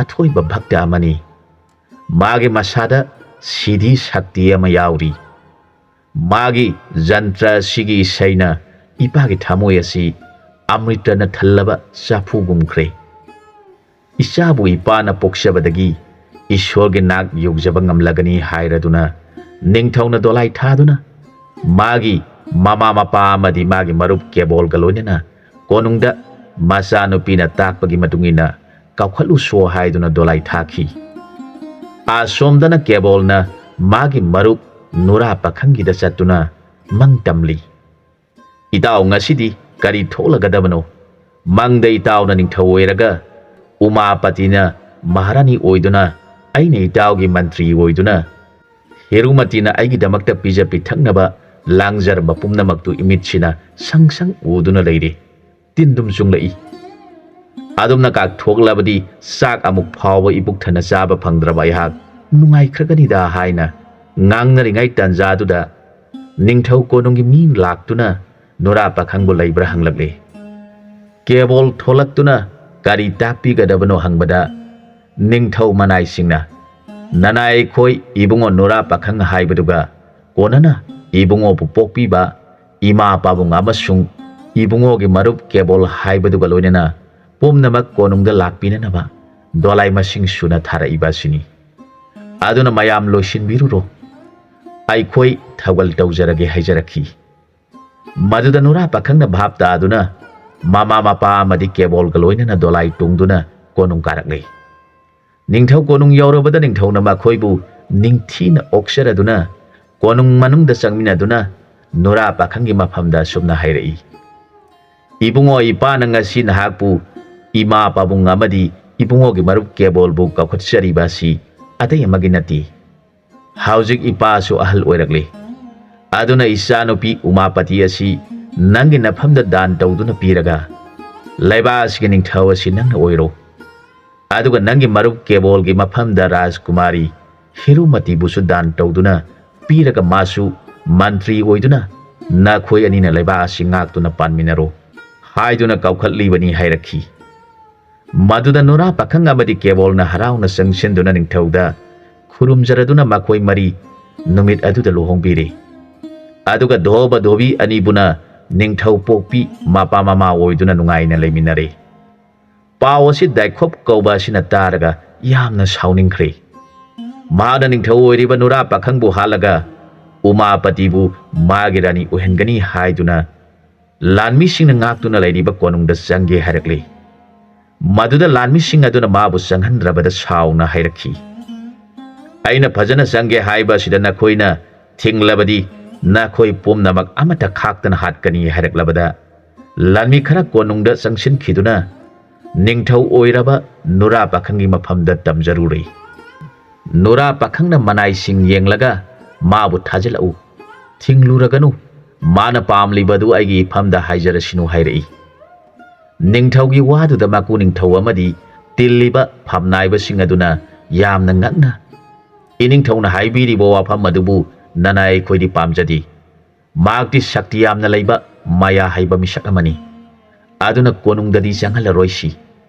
ꯑꯊꯣꯏꯕ ꯚꯛꯇ ꯑꯃꯅꯤ꯫ ꯃꯥꯒꯤ ꯃꯁꯥꯗ ꯁꯤꯙꯤ ꯁꯛꯇꯤ ꯑꯃ ꯌꯥꯎꯔꯤ꯫ ꯃꯥꯒꯤ ꯖꯟꯇ꯭ꯔ ꯑꯁꯤꯒꯤ ꯏꯁꯩꯅ ꯏꯄꯥꯒꯤ ꯊꯃꯣꯏ ꯑꯁꯤ ꯑꯃ꯭ꯔꯤꯇꯅ ꯊꯜꯂꯕ ꯆꯐꯨꯒꯨꯝꯈ꯭ꯔꯦ꯫ ꯏꯆꯥꯕꯨ ꯏꯄꯥꯅ ꯄꯣꯛꯆꯕꯗꯒꯤ ꯏꯁꯣꯔꯒꯤ ꯅꯥꯛ ꯌꯧꯖꯕ ꯉꯝꯂꯒꯅꯤ" ꯍꯥꯏꯔꯗꯨꯅ ꯅꯤꯡꯊꯧꯅ ꯗꯣꯂꯥꯏ ꯊꯥꯗꯨꯅ ꯃꯥꯒꯤ ꯃꯃꯥ ꯃꯄꯥ ꯑꯃꯗꯤ ꯃꯥꯒꯤ ꯃꯔꯨꯞ ꯀꯦꯕꯣꯜꯒ ꯂꯣꯏꯅꯅ ꯀꯣꯅꯨꯡꯗ ꯃꯆꯥꯅꯨꯄꯤꯅ ꯇꯥꯛꯄꯒꯤ ꯃꯇꯨꯡ ꯏꯟꯅ ꯀꯧꯈꯠꯂꯨꯁꯣ ꯍꯥꯏꯗꯨꯅ ꯗꯣꯂꯥꯏ ꯊꯥꯈꯤ꯫ ꯑꯁꯣꯝꯗꯅ ꯀꯦꯕꯣꯜꯅ ꯃꯥꯒꯤ ꯃꯔꯨꯞ ꯅꯨꯔꯥ ꯄꯥꯈꯪꯒꯤꯗ ꯆꯠꯇꯨꯅ ꯃꯪ ꯇꯝꯂꯤ꯫ "ꯏꯇꯥꯎ, ꯉꯁꯤꯗꯤ ꯀꯔꯤ ꯊꯣꯛꯂꯒꯗꯕꯅꯣ? ꯃꯪꯗ ꯏꯇꯥꯎꯅ ꯅꯤꯡꯊꯧ ꯑꯣꯏꯔꯒ ꯎꯃꯥꯄꯇꯤꯅ ꯃꯍꯥꯔꯥꯅꯤ ꯑꯣꯏꯗꯨꯅ, ꯑꯩꯅ ꯏꯇꯥꯎꯒꯤ ꯃꯟꯇ꯭ꯔꯤ ꯑꯣꯏꯗꯨꯅ, ꯍꯦꯔꯨꯃꯇꯤꯅ ꯑꯩꯒꯤꯗꯃꯛꯇ ꯄꯤꯖ ꯄꯤꯊꯛꯅꯕ ꯂꯥꯡꯖꯔꯝꯕ ꯄꯨꯝꯅꯃꯛꯇꯨ ꯏꯃꯤꯠꯁꯤꯅ ꯁꯪ ꯁꯪ ꯎꯗꯨꯅ ꯂꯩꯔꯦ꯫ ꯇꯤꯟꯗꯨꯝ ꯆꯨꯡꯂꯛꯏ꯫ ꯑꯗꯨꯝꯅ ꯀꯥꯛꯊꯣꯛꯂꯕꯗꯤ ꯆꯥꯛ ꯑꯃꯨꯛ ꯐꯥꯎꯕ ꯏꯄꯨꯛ ꯊꯟꯅ ꯆꯥꯕ ꯐꯪꯗ꯭ꯔꯕ ꯑꯩꯍꯥꯛ ꯅꯨꯡꯉꯥꯏꯈ꯭ꯔꯒꯅꯤꯗ" ꯍꯥꯏꯅ ꯉꯥꯡꯅꯔꯤꯉꯩ ꯇꯥꯟꯖꯥꯗꯨꯗ ꯅꯤꯡꯊꯧ ꯀꯣꯅꯨꯡꯒꯤ ꯃꯤ ꯂꯥꯛꯇꯨꯅ ꯅꯨꯔꯥ ꯄꯥꯈꯪꯕꯨ ꯂꯩꯕ꯭ꯔꯥ ꯍꯪꯂꯛꯂꯦ꯫ ꯀꯦꯕꯣꯜ ꯊꯣꯛꯂꯛꯇꯨꯅ ꯀꯔꯤ ꯇꯥꯛꯄꯤꯒꯗꯕꯅꯣ ꯍꯪꯕꯗ, ꯅꯤꯡꯊꯧ ꯃꯅꯥꯏꯁꯤꯡꯅ, "ꯅꯅꯥꯏ ꯑꯩꯈꯣꯏ ꯏꯕꯨꯡꯉꯣ ꯅꯨꯔꯥ ꯄꯥꯈꯪ ꯍꯥꯏꯕꯗꯨꯒ ꯀꯣꯟꯅꯅ ꯏꯕꯨꯡꯉꯣꯕꯨ ꯄꯣꯛꯄꯤꯕ ꯏꯃꯥ ꯄꯥꯕꯨꯡ ꯑꯃꯁꯨꯡ ꯏꯕꯨꯡꯉꯣꯒꯤ ꯃꯔꯨꯞ ꯀꯦꯕꯣꯜ ꯍꯥꯏꯕꯗꯨꯒ ꯂꯣꯏꯅꯅ ꯄꯨꯝꯅꯃꯛ ꯀꯣꯅꯨꯡꯗ ꯂꯥꯛꯄꯤꯅꯅꯕ ꯗꯣꯂꯥꯏ ꯃꯁꯤꯡ ꯁꯨꯅ ꯊꯥꯔꯛꯏꯕ ꯑꯁꯤꯅꯤ꯫ ꯑꯗꯨꯅ ꯃꯌꯥꯝ ꯂꯣꯏꯁꯤꯟꯕꯤꯔꯨꯔꯣ, ꯑꯩꯈꯣꯏ ꯊꯧꯒꯜ ꯇꯧꯖꯔꯒꯦ" ꯍꯥꯏꯖꯔꯛꯈꯤ꯫ ꯃꯗꯨꯗ ꯅꯨꯔꯥ ꯄꯥꯈꯪꯅ ꯚꯥꯞ ꯇꯥꯗꯨꯅ, ꯃꯃꯥ ꯃꯄꯥ ꯑꯃꯗꯤ ꯀꯦꯕꯣꯜꯒ ꯂꯣꯏꯅꯅ ꯗꯣꯂꯥꯏ ꯇꯣꯡꯗꯨꯅ ꯀꯣꯅꯨꯡ ꯀꯥꯔꯛꯂꯤ꯫ ꯅꯤꯡꯊꯧ ꯀꯣꯅꯨꯡ ꯌꯧꯔꯕꯗ ꯅꯤꯡꯊꯧꯅ ꯃꯈꯣꯏꯕꯨ ꯅꯤꯡꯊꯤꯅ ꯑꯣꯛꯆꯔꯗꯨꯅ ꯀꯣꯅꯨꯡ ꯃꯅꯨꯡꯗ ꯆꯪꯃꯤꯟꯅꯗꯨꯅ ꯅꯨꯔꯥ ꯄꯥꯈꯪꯒꯤ ꯃꯐꯝꯗ ꯑꯁꯨꯝꯅ ꯍꯥꯏꯔꯛꯏ, "ꯏꯕꯨꯡꯉꯣ, ꯏꯄꯥꯅ ꯉꯁꯤ ꯅꯍꯥꯛꯄꯨ ꯏꯃꯥ ꯄꯥꯕꯨꯡ ꯑꯃꯗꯤ ꯏꯕꯨꯡꯉꯣꯒꯤ ꯃꯔꯨꯞ ꯀꯦꯕꯣꯜꯕꯨ ꯀꯧꯈꯠꯆꯔꯤꯕ ꯑꯁꯤ ꯑꯇꯩ ꯑꯃꯒꯤ ꯅꯠꯇꯦ꯫ ꯍꯧꯖꯤꯛ ꯏꯄꯥꯁꯨ ꯑꯍꯜ ꯑꯣꯏꯔꯛꯂꯦ꯫ ꯑꯗꯨꯅ ꯏꯆꯥꯅꯨꯄꯤ ꯎꯃꯥꯄꯇꯤ ꯑꯁꯤ ꯅꯪꯒꯤ ꯅꯐꯝꯗ ꯗꯥꯟ ꯇꯧꯗꯨꯅ ꯄꯤꯔꯒ ꯂꯩꯕꯥꯛ ꯑꯁꯤꯒꯤ ꯅꯤꯡꯊꯧ ꯑꯁꯤ ꯅꯪꯅ ꯑꯣꯏꯔꯣ꯫ ꯑꯗꯨꯒ ꯅꯪꯒꯤ ꯃꯔꯨꯞ ꯀꯦꯕꯣꯜꯒꯤ ꯃꯐꯝꯗ ꯔꯥꯖꯀꯨꯃꯥꯔꯤ ꯍꯤꯔꯨꯃꯇꯤꯕꯨꯁꯨ ꯗꯥꯟ ꯇꯧꯗꯨꯅ ꯄꯤꯔꯒ ꯃꯥꯁꯨ ꯃꯟꯇ꯭ꯔꯤ ꯑꯣꯏꯗꯨꯅ ꯅꯈꯣꯏ ꯑꯅꯤꯅ ꯂꯩꯕꯥꯛ ꯑꯁꯤ ꯉꯥꯛꯇꯨꯅ ꯄꯥꯟꯃꯤꯟꯅꯔꯣ" ꯍꯥꯏꯗꯨꯅ ꯀꯧꯈꯠꯂꯤꯕꯅꯤ ꯍꯥꯏꯔꯛꯈꯤ꯫ ꯃꯗꯨꯗ ꯅꯨꯔꯥ ꯄꯥꯈꯪ ꯑꯃꯗꯤ ꯀꯦꯕꯣꯜꯅ ꯍꯔꯥꯎꯅ ꯆꯪꯁꯤꯟꯗꯨꯅ ꯅꯤꯡꯊꯧꯗ ꯈꯨꯔꯨꯝꯖꯔꯗꯨꯅ ꯃꯈꯣꯏ ꯃꯔꯤ ꯅꯨꯃꯤꯠ ꯑꯗꯨꯗ ꯂꯨꯍꯣꯡꯕꯤꯔꯦ꯫ ꯑꯗꯨꯒ ꯙꯣꯕ ꯙꯣꯕꯤ ꯑꯅꯤꯕꯨꯅ ꯅꯤꯡꯊꯧ ꯄꯣꯛꯄꯤ ꯃꯄꯥ ꯃꯃꯥ ꯑꯣꯏꯗꯨꯅ ꯅꯨꯡꯉꯥꯏꯅ ꯂꯩꯃꯤꯟꯅꯔꯦ꯫ ꯄꯥꯎ ꯑꯁꯤ ꯗꯥꯏꯈꯣꯞ ꯀꯧꯕ ꯑꯁꯤꯅ ꯇꯥꯔꯒ ꯌꯥꯝꯅ ꯁꯥꯎꯅꯤꯡꯈ꯭ꯔꯦ꯫ ꯃꯍꯥꯛꯅ ꯅꯤꯡꯊꯧ ꯑꯣꯏꯔꯤꯕ ꯅꯨꯔꯥ ꯄꯥꯈꯪꯕꯨ ꯍꯥꯠꯂꯒ ꯎꯃꯥꯄꯇꯤꯕꯨ ꯃꯥꯒꯤ ꯔꯥꯅꯤ ꯑꯣꯏꯍꯟꯒꯅꯤ ꯍꯥꯏꯗꯨꯅ ꯂꯥꯟꯃꯤꯁꯤꯡꯅ ꯉꯥꯛꯇꯨꯅ ꯂꯩꯔꯤꯕ ꯀꯣꯅꯨꯡꯗ ꯆꯪꯒꯦ ꯍꯥꯏꯔꯛꯂꯤ꯫ ꯃꯗꯨꯗ ꯂꯥꯟꯃꯤꯁꯤꯡ ꯑꯗꯨꯅ ꯃꯥꯕꯨ ꯆꯪꯍꯟꯗ꯭ꯔꯕꯗ ꯁꯥꯎꯅ ꯍꯥꯏꯔꯛꯈꯤ, "ꯑꯩꯅ ꯐꯖꯅ ꯆꯪꯒꯦ ꯍꯥꯏꯕ ꯑꯁꯤꯗ ꯅꯈꯣꯏꯅ ꯊꯤꯡꯂꯕꯗꯤ ꯅꯈꯣꯏ ꯄꯨꯝꯅꯃꯛ ꯑꯃꯠꯇ ꯈꯥꯛꯇꯅ ꯍꯥꯠꯀꯅꯤ" ꯍꯥꯏꯔꯛꯂꯕꯗ ꯂꯥꯟꯃꯤ ꯈꯔ ꯀꯣꯅꯨꯡꯗ ꯆꯪꯁꯤꯟꯈꯤꯗꯨꯅ ꯅꯤꯡꯊꯧ ꯑꯣꯏꯔꯕ ꯅꯨꯔꯥ ꯄꯥꯈꯪꯒꯤ ꯃꯐꯝꯗ ꯇꯝꯖꯔꯨꯔꯦ꯫ ꯅꯨꯔꯥ ꯄꯥꯈꯪꯅ ꯃꯅꯥꯏꯁꯤꯡ ꯌꯦꯡꯂꯒ ꯃꯥꯕꯨ ꯊꯥꯖꯤꯜꯂꯛꯎ, ꯊꯤꯡꯂꯨꯔꯒꯅꯨ, ꯃꯥꯅ ꯄꯥꯝꯂꯤꯕꯗꯨ ꯑꯩꯒꯤ ꯏꯐꯝꯗ ꯍꯥꯏꯖꯔꯁꯤꯅꯨ ꯍꯥꯏꯔꯛꯏ꯫ ꯅꯤꯡꯊꯧꯒꯤ ꯋꯥꯗꯨꯗ ꯃꯀꯨ ꯅꯤꯡꯊꯧ ꯑꯃꯗꯤ ꯇꯤꯜꯂꯤꯕ ꯐꯝꯅꯥꯏꯕꯁꯤꯡ ꯑꯗꯨꯅ ꯌꯥꯝꯅ ꯉꯛꯅ, "ꯏꯅꯤꯡꯊꯧꯅ ꯍꯥꯏꯕꯤꯔꯤꯕ ꯋꯥꯐꯝ ꯑꯗꯨꯕꯨ ꯅꯅꯥꯏ ꯑꯩꯈꯣꯏꯗꯤ ꯄꯥꯝꯖꯗꯦ꯫ ꯃꯍꯥꯛꯇꯤ ꯁꯛꯇꯤ ꯌꯥꯝꯅ ꯂꯩꯕ ꯃꯌꯥ ꯍꯩꯕ ꯃꯤꯁꯛ ꯑꯃꯅꯤ꯫ ꯑꯗꯨꯅ ꯀꯣꯅꯨꯡꯗꯗꯤ ꯆꯪꯍꯜꯂꯔꯣꯏꯁꯤ꯫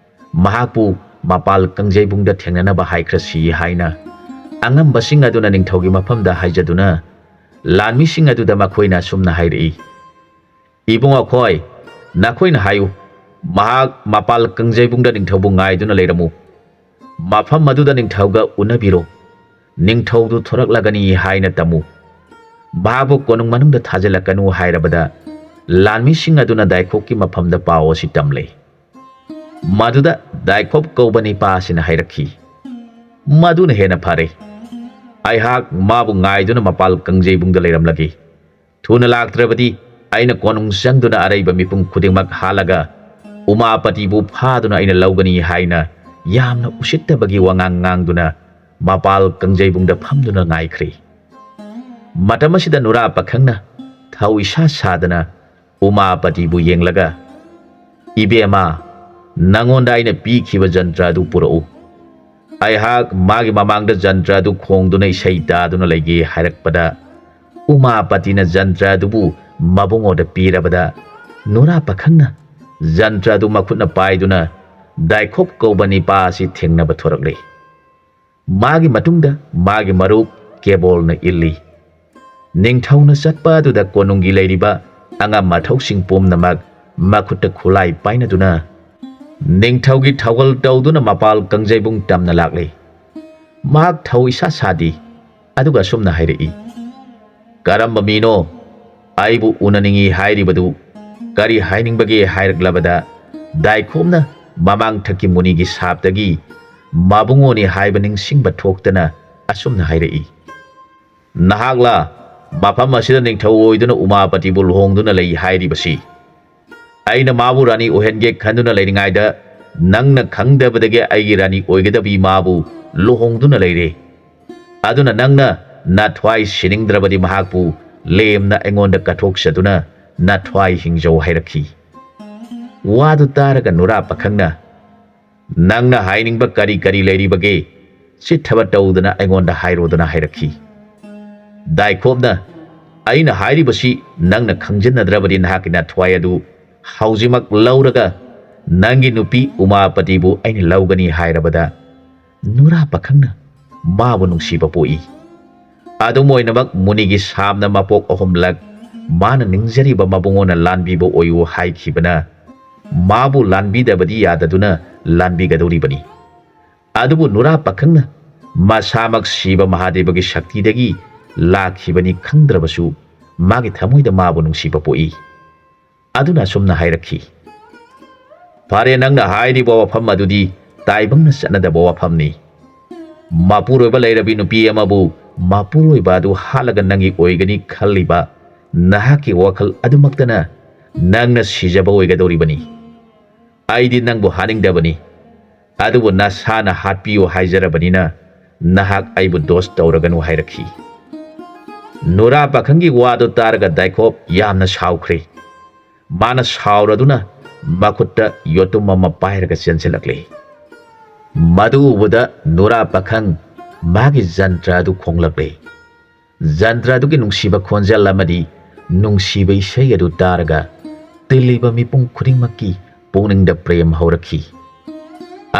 ꯃꯍꯥꯛꯄꯨ ꯃꯄꯥꯜ ꯀꯪꯖꯩꯕꯨꯡꯗ ꯊꯦꯡꯅꯅꯕ ꯍꯥꯏꯈ꯭ꯔꯁꯤ" ꯍꯥꯏꯅ ꯑꯉꯝꯕꯁꯤꯡ ꯑꯗꯨꯅ ꯅꯤꯡꯊꯧꯒꯤ ꯃꯐꯝꯗ ꯍꯥꯏꯖꯗꯨꯅ ꯂꯥꯟꯃꯤꯁꯤꯡ ꯑꯗꯨꯗ ꯃꯈꯣꯏꯅ ꯑꯁꯨꯝꯅ ꯍꯥꯏꯔꯛꯏ, "ꯏꯕꯨꯡ ꯑꯩꯈꯣꯏ, ꯅꯈꯣꯏꯅ ꯍꯥꯏꯌꯨ, ꯃꯍꯥꯛ ꯃꯄꯥꯜ ꯀꯪꯖꯩꯕꯨꯡꯗ ꯅꯤꯡꯊꯧꯕꯨ ꯉꯥꯏꯗꯨꯅ ꯂꯩꯔꯝꯃꯨ꯫ ꯃꯐꯝ ꯑꯗꯨꯗ ꯅꯤꯡꯊꯧꯒ ꯎꯅꯕꯤꯔꯣ꯫ ꯅꯤꯡꯊꯧꯗꯨ ꯊꯣꯔꯛꯂꯒꯅꯤ ꯍꯥꯏꯅ ꯇꯝꯃꯨ꯫ ꯃꯍꯥꯛꯄꯨ ꯀꯣꯅꯨꯡ ꯃꯅꯨꯡꯗ ꯊꯥꯖꯤꯜꯂꯛꯀꯅꯨ" ꯍꯥꯏꯔꯕꯗ ꯂꯥꯟꯃꯤꯁꯤꯡ ꯑꯗꯨꯅ ꯗꯥꯏꯈꯣꯞꯀꯤ ꯃꯐꯝꯗ ꯄꯥꯎ ꯑꯁꯤ ꯇꯝꯂꯦ꯫ ꯃꯗꯨꯗ ꯗꯥꯏꯈꯣꯞ ꯀꯧꯕ ꯅꯤꯄꯥ ꯑꯁꯤꯅ ꯍꯥꯏꯔꯛꯈꯤ, "ꯃꯗꯨꯅ ꯍꯦꯟꯅ ꯐꯔꯦ꯫ ꯑꯩꯍꯥꯛ ꯃꯥꯕꯨ ꯉꯥꯏꯗꯨꯅ ꯃꯄꯥꯜ ꯀꯪꯖꯩꯕꯨꯡꯗ ꯂꯩꯔꯝꯂꯒꯦ꯫ ꯊꯨꯅ ꯂꯥꯛꯇ꯭ꯔꯕꯗꯤ ꯑꯩꯅ ꯀꯣꯅꯨꯡ ꯆꯪꯗꯨꯅ ꯑꯔꯩꯕ ꯃꯤꯄꯨꯝ ꯈꯨꯗꯤꯡꯃꯛ ꯍꯥꯠꯂꯒ ꯎꯃꯥꯄꯇꯤꯕꯨ ꯐꯥꯗꯨꯅ ꯑꯩꯅ ꯂꯧꯒꯅꯤ" ꯍꯥꯏꯅ ꯌꯥꯝꯅ ꯎꯁꯤꯠꯇꯕꯒꯤ ꯋꯥꯉꯥꯡ ꯉꯥꯡꯗꯨꯅ ꯃꯄꯥꯜ ꯀꯪꯖꯩꯕꯨꯡꯗ ꯐꯝꯗꯨꯅ ꯉꯥꯏꯈ꯭ꯔꯦ꯫ ꯃꯇꯝ ꯑꯁꯤꯗ ꯅꯨꯔꯥ ꯄꯥꯈꯪꯅ ꯊꯧ ꯏꯁꯥ ꯁꯥꯗꯅ ꯎꯃꯥꯄꯇꯤꯕꯨ ꯌꯦꯡꯂꯒ, "ꯏꯕꯦꯝꯃ, ꯅꯉꯣꯟꯗ ꯑꯩꯅ ꯄꯤꯈꯤꯕ ꯖꯟꯇ꯭ꯔ ꯑꯗꯨ ꯄꯨꯔꯛꯎ꯫ ꯑꯩꯍꯥꯛ ꯃꯥꯒꯤ ꯃꯃꯥꯡꯗ ꯖꯟꯇ꯭ꯔ ꯑꯗꯨ ꯈꯣꯡꯗꯨꯅ ꯏꯁꯩ ꯇꯥꯗꯨꯅ ꯂꯩꯒꯦ" ꯍꯥꯏꯔꯛꯄꯗ, ꯎꯃꯥꯄꯇꯤꯅ ꯖꯟꯇ꯭ꯔ ꯑꯗꯨꯕꯨ ꯃꯕꯨꯡꯉꯣꯗ ꯄꯤꯔꯕꯗ, ꯅꯨꯔꯥ ꯄꯥꯈꯪꯅ ꯖꯟꯇ꯭ꯔ ꯑꯗꯨ ꯃꯈꯨꯠꯅ ꯄꯥꯏꯗꯨꯅ ꯗꯥꯏꯈꯣꯞ ꯀꯧꯕ ꯅꯤꯄꯥ ꯑꯁꯤ ꯊꯦꯡꯅꯕ ꯊꯣꯔꯛꯂꯦ꯫ ꯃꯥꯒꯤ ꯃꯇꯨꯡꯗ ꯃꯥꯒꯤ ꯃꯔꯨꯞ ꯀꯦꯕꯣꯜꯅ ꯏꯜꯂꯤ꯫ ꯅꯤꯡꯊꯧꯅ ꯆꯠꯄ ꯑꯗꯨꯗ ꯀꯣꯅꯨꯡꯒꯤ ꯂꯩꯔꯤꯕ ꯑꯉꯝ ꯑꯊꯧꯁꯤꯡ ꯄꯨꯝꯅꯃꯛ ꯃꯈꯨꯠꯇ ꯈꯨꯠꯂꯥꯏ ꯄꯥꯏꯅꯗꯨꯅ ꯅꯤꯡꯊꯧꯒꯤ ꯊꯧꯒꯜ ꯇꯧꯗꯨꯅ ꯃꯄꯥꯜ ꯀꯪꯖꯩꯕꯨꯡ ꯇꯝꯅ ꯂꯥꯛꯂꯤ꯫ ꯃꯍꯥꯛ ꯊꯧ ꯏꯁꯥ ꯁꯥꯗꯦ, ꯑꯗꯨꯒ ꯑꯁꯨꯝꯅ ꯍꯥꯏꯔꯛꯏ, "ꯀꯔꯝꯕ ꯃꯤꯅꯣ ꯑꯩꯕꯨ ꯎꯅꯅꯤꯡꯏ ꯍꯥꯏꯔꯤꯕꯗꯨ? ꯀꯔꯤ ꯍꯥꯏꯅꯤꯡꯕꯒꯦ?" ꯍꯥꯏꯔꯛꯂꯕꯗ, ꯗꯥꯏꯈꯣꯝꯅ ꯃꯃꯥꯡꯊꯛꯀꯤ ꯃꯨꯅꯤꯒꯤ ꯁꯥꯞꯇꯒꯤ ꯃꯕꯨꯡꯉꯣꯅꯤ ꯍꯥꯏꯕ ꯅꯤꯡꯁꯤꯡꯕ ꯊꯣꯛꯇꯅ ꯑꯁꯨꯝꯅ ꯍꯥꯏꯔꯛꯏ, "ꯅꯍꯥꯛꯂꯥ ꯃꯐꯝ ꯑꯁꯤꯗ ꯅꯤꯡꯊꯧ ꯑꯣꯏꯗꯨꯅ ꯎꯃꯥꯄꯇꯤꯕꯨ ꯂꯨꯍꯣꯡꯗꯨꯅ ꯂꯩ ꯍꯥꯏꯔꯤꯕꯁꯤ? ꯑꯩꯅ ꯃꯥꯕꯨ ꯔꯥꯅꯤ ꯑꯣꯏꯍꯟꯒꯦ ꯈꯟꯗꯨꯅ ꯂꯩꯔꯤꯉꯩꯗ ꯅꯪꯅ ꯈꯪꯗꯕꯗꯒꯤ ꯑꯩꯒꯤ ꯔꯥꯅꯤ ꯑꯣꯏꯒꯗꯕꯤ ꯃꯥꯕꯨ ꯂꯨꯍꯣꯡꯗꯨꯅ ꯂꯩꯔꯦ꯫ ꯑꯗꯨꯅ ꯅꯪꯅ ꯅꯊ꯭ꯋꯥꯏ ꯁꯤꯅꯤꯡꯗ꯭ꯔꯕꯗꯤ ꯃꯍꯥꯛꯄꯨ ꯂꯦꯝꯅ ꯑꯩꯉꯣꯟꯗ ꯀꯠꯊꯣꯛꯆꯗꯨꯅ ꯅꯊ꯭ꯋꯥꯏ ꯍꯤꯡꯖꯧ" ꯍꯥꯏꯔꯛꯈꯤ꯫ ꯋꯥꯗꯨ ꯇꯥꯔꯒ ꯅꯨꯔꯥ ꯄꯥꯈꯪꯅ, "ꯅꯪꯅ ꯍꯥꯏꯅꯤꯡꯕ ꯀꯔꯤ ꯀꯔꯤ ꯂꯩꯔꯤꯕꯒꯦ? ꯆꯤꯠꯊꯕ ꯇꯧꯗꯅ ꯑꯩꯉꯣꯟꯗ ꯍꯥꯏꯔꯣꯗꯅ" ꯍꯥꯏꯔꯛꯈꯤ꯫ ꯗꯥꯏꯈꯣꯞꯅ, "ꯑꯩꯅ ꯍꯥꯏꯔꯤꯕꯁꯤ ꯅꯪꯅ ꯈꯪꯖꯤꯟꯅꯗ꯭ꯔꯕꯗꯤ ꯅꯍꯥꯛꯀꯤ ꯅꯊ꯭ꯋꯥꯏ ꯑꯗꯨ ꯍꯧꯖꯤꯛꯃꯛ ꯂꯧꯔꯒ ꯅꯪꯒꯤ ꯅꯨꯄꯤ ꯎꯃꯥꯄꯇꯤꯕꯨ ꯑꯩꯅ ꯂꯧꯒꯅꯤ" ꯍꯥꯏꯔꯕꯗ, ꯅꯨꯔꯥ ꯄꯥꯈꯪꯅ ꯃꯥꯕꯨ ꯅꯨꯡꯁꯤꯕ ꯄꯣꯛꯏ꯫ ꯑꯗꯨꯝ ꯑꯣꯏꯅꯃꯛ, ꯃꯨꯅꯤꯒꯤ ꯁꯥꯞꯅ ꯃꯄꯣꯛ ꯑꯍꯨꯝꯂꯛ ꯃꯥꯅ ꯅꯤꯡꯖꯔꯤꯕ ꯃꯕꯨꯡꯉꯣꯅ ꯂꯥꯟꯕꯤꯕ ꯑꯣꯏꯌꯨ ꯍꯥꯏꯈꯤꯕꯅ, ꯃꯥꯕꯨ ꯂꯥꯟꯕꯤꯗꯕꯗꯤ ꯌꯥꯗꯗꯨꯅ ꯂꯥꯟꯕꯤꯒꯗꯧꯔꯤꯕꯅꯤ꯫ ꯑꯗꯨꯕꯨ ꯅꯨꯔꯥ ꯄꯥꯈꯪꯅ ꯃꯁꯥꯃꯛ ꯁꯤꯕ ꯃꯍꯥꯗꯦꯕꯒꯤ ꯁꯛꯇꯤꯗꯒꯤ ꯂꯥꯛꯈꯤꯕꯅꯤ ꯈꯪꯗ꯭ꯔꯕꯁꯨ, ꯃꯥꯒꯤ ꯊꯃꯣꯏꯗ ꯃꯥꯕꯨ ꯅꯨꯡꯁꯤꯕ ꯄꯣꯛꯏ꯫ ꯑꯗꯨꯅ ꯑꯁꯨꯝꯅ ꯍꯥꯏꯔꯛꯈꯤ, "ꯐꯔꯦ, ꯅꯪꯅ ꯍꯥꯏꯔꯤꯕ ꯋꯥꯐꯝ ꯑꯗꯨꯗꯤ ꯇꯥꯏꯕꯪꯅ ꯆꯠꯅꯗꯕ ꯋꯥꯐꯝꯅꯤ꯫ ꯃꯄꯨꯔꯣꯏꯕ ꯂꯩꯔꯕꯤ ꯅꯨꯄꯤ ꯑꯃꯕꯨ ꯃꯄꯨꯔꯣꯏꯕ ꯑꯗꯨ ꯍꯥꯠꯂꯒ ꯅꯪꯒꯤ ꯑꯣꯏꯒꯅꯤ ꯈꯜꯂꯤꯕ ꯅꯍꯥꯛꯀꯤ ꯋꯥꯈꯜ ꯑꯗꯨꯃꯛꯇꯅ ꯅꯪꯅ ꯁꯤꯖꯕ ꯑꯣꯏꯒꯗꯧꯔꯤꯕꯅꯤ꯫ ꯑꯩꯗꯤ ꯅꯪꯕꯨ ꯍꯥꯠꯅꯤꯡꯗꯕꯅꯤ, ꯑꯗꯨꯕꯨ ꯅꯁꯥꯅ ꯍꯥꯠꯄꯤꯌꯨ ꯍꯥꯏꯖꯔꯕꯅꯤꯅ ꯅꯍꯥꯛ ꯑꯩꯕꯨ ꯗꯣꯁ ꯇꯧꯔꯒꯅꯨ" ꯍꯥꯏꯔꯛꯈꯤ꯫ ꯅꯨꯔꯥ ꯄꯥꯈꯪꯒꯤ ꯋꯥꯗꯨ ꯇꯥꯔꯒ ꯗꯥꯏꯈꯣꯞ ꯌꯥꯝꯅ ꯁꯥꯎꯈ꯭ꯔꯦ꯫ ꯃꯥꯅ ꯁꯥꯎꯔꯗꯨꯅ ꯃꯈꯨꯠꯇ ꯌꯣꯠꯇꯨꯝ ꯑꯃ ꯄꯥꯏꯔꯒ ꯆꯦꯟꯁꯤꯜꯂꯛꯂꯦ꯫ ꯃꯗꯨ ꯎꯕꯗ ꯅꯨꯔꯥ ꯄꯥꯈꯪ ꯃꯥꯒꯤ ꯖꯟꯇ꯭ꯔ ꯑꯗꯨ ꯈꯣꯡꯂꯛꯂꯦ꯫ ꯖꯟꯇ꯭ꯔ ꯑꯗꯨꯒꯤ ꯅꯨꯡꯁꯤꯕ ꯈꯣꯟꯖꯦꯜ ꯑꯃꯗꯤ ꯅꯨꯡꯁꯤꯕ ꯏꯁꯩ ꯑꯗꯨ ꯇꯥꯔꯒ ꯇꯤꯜꯂꯤꯕ ꯃꯤꯄꯨꯝ ꯈꯨꯗꯤꯡꯃꯛꯀꯤ ꯄꯨꯛꯅꯤꯡꯗ ꯄ꯭ꯔꯦꯝ ꯍꯧꯔꯛꯈꯤ꯫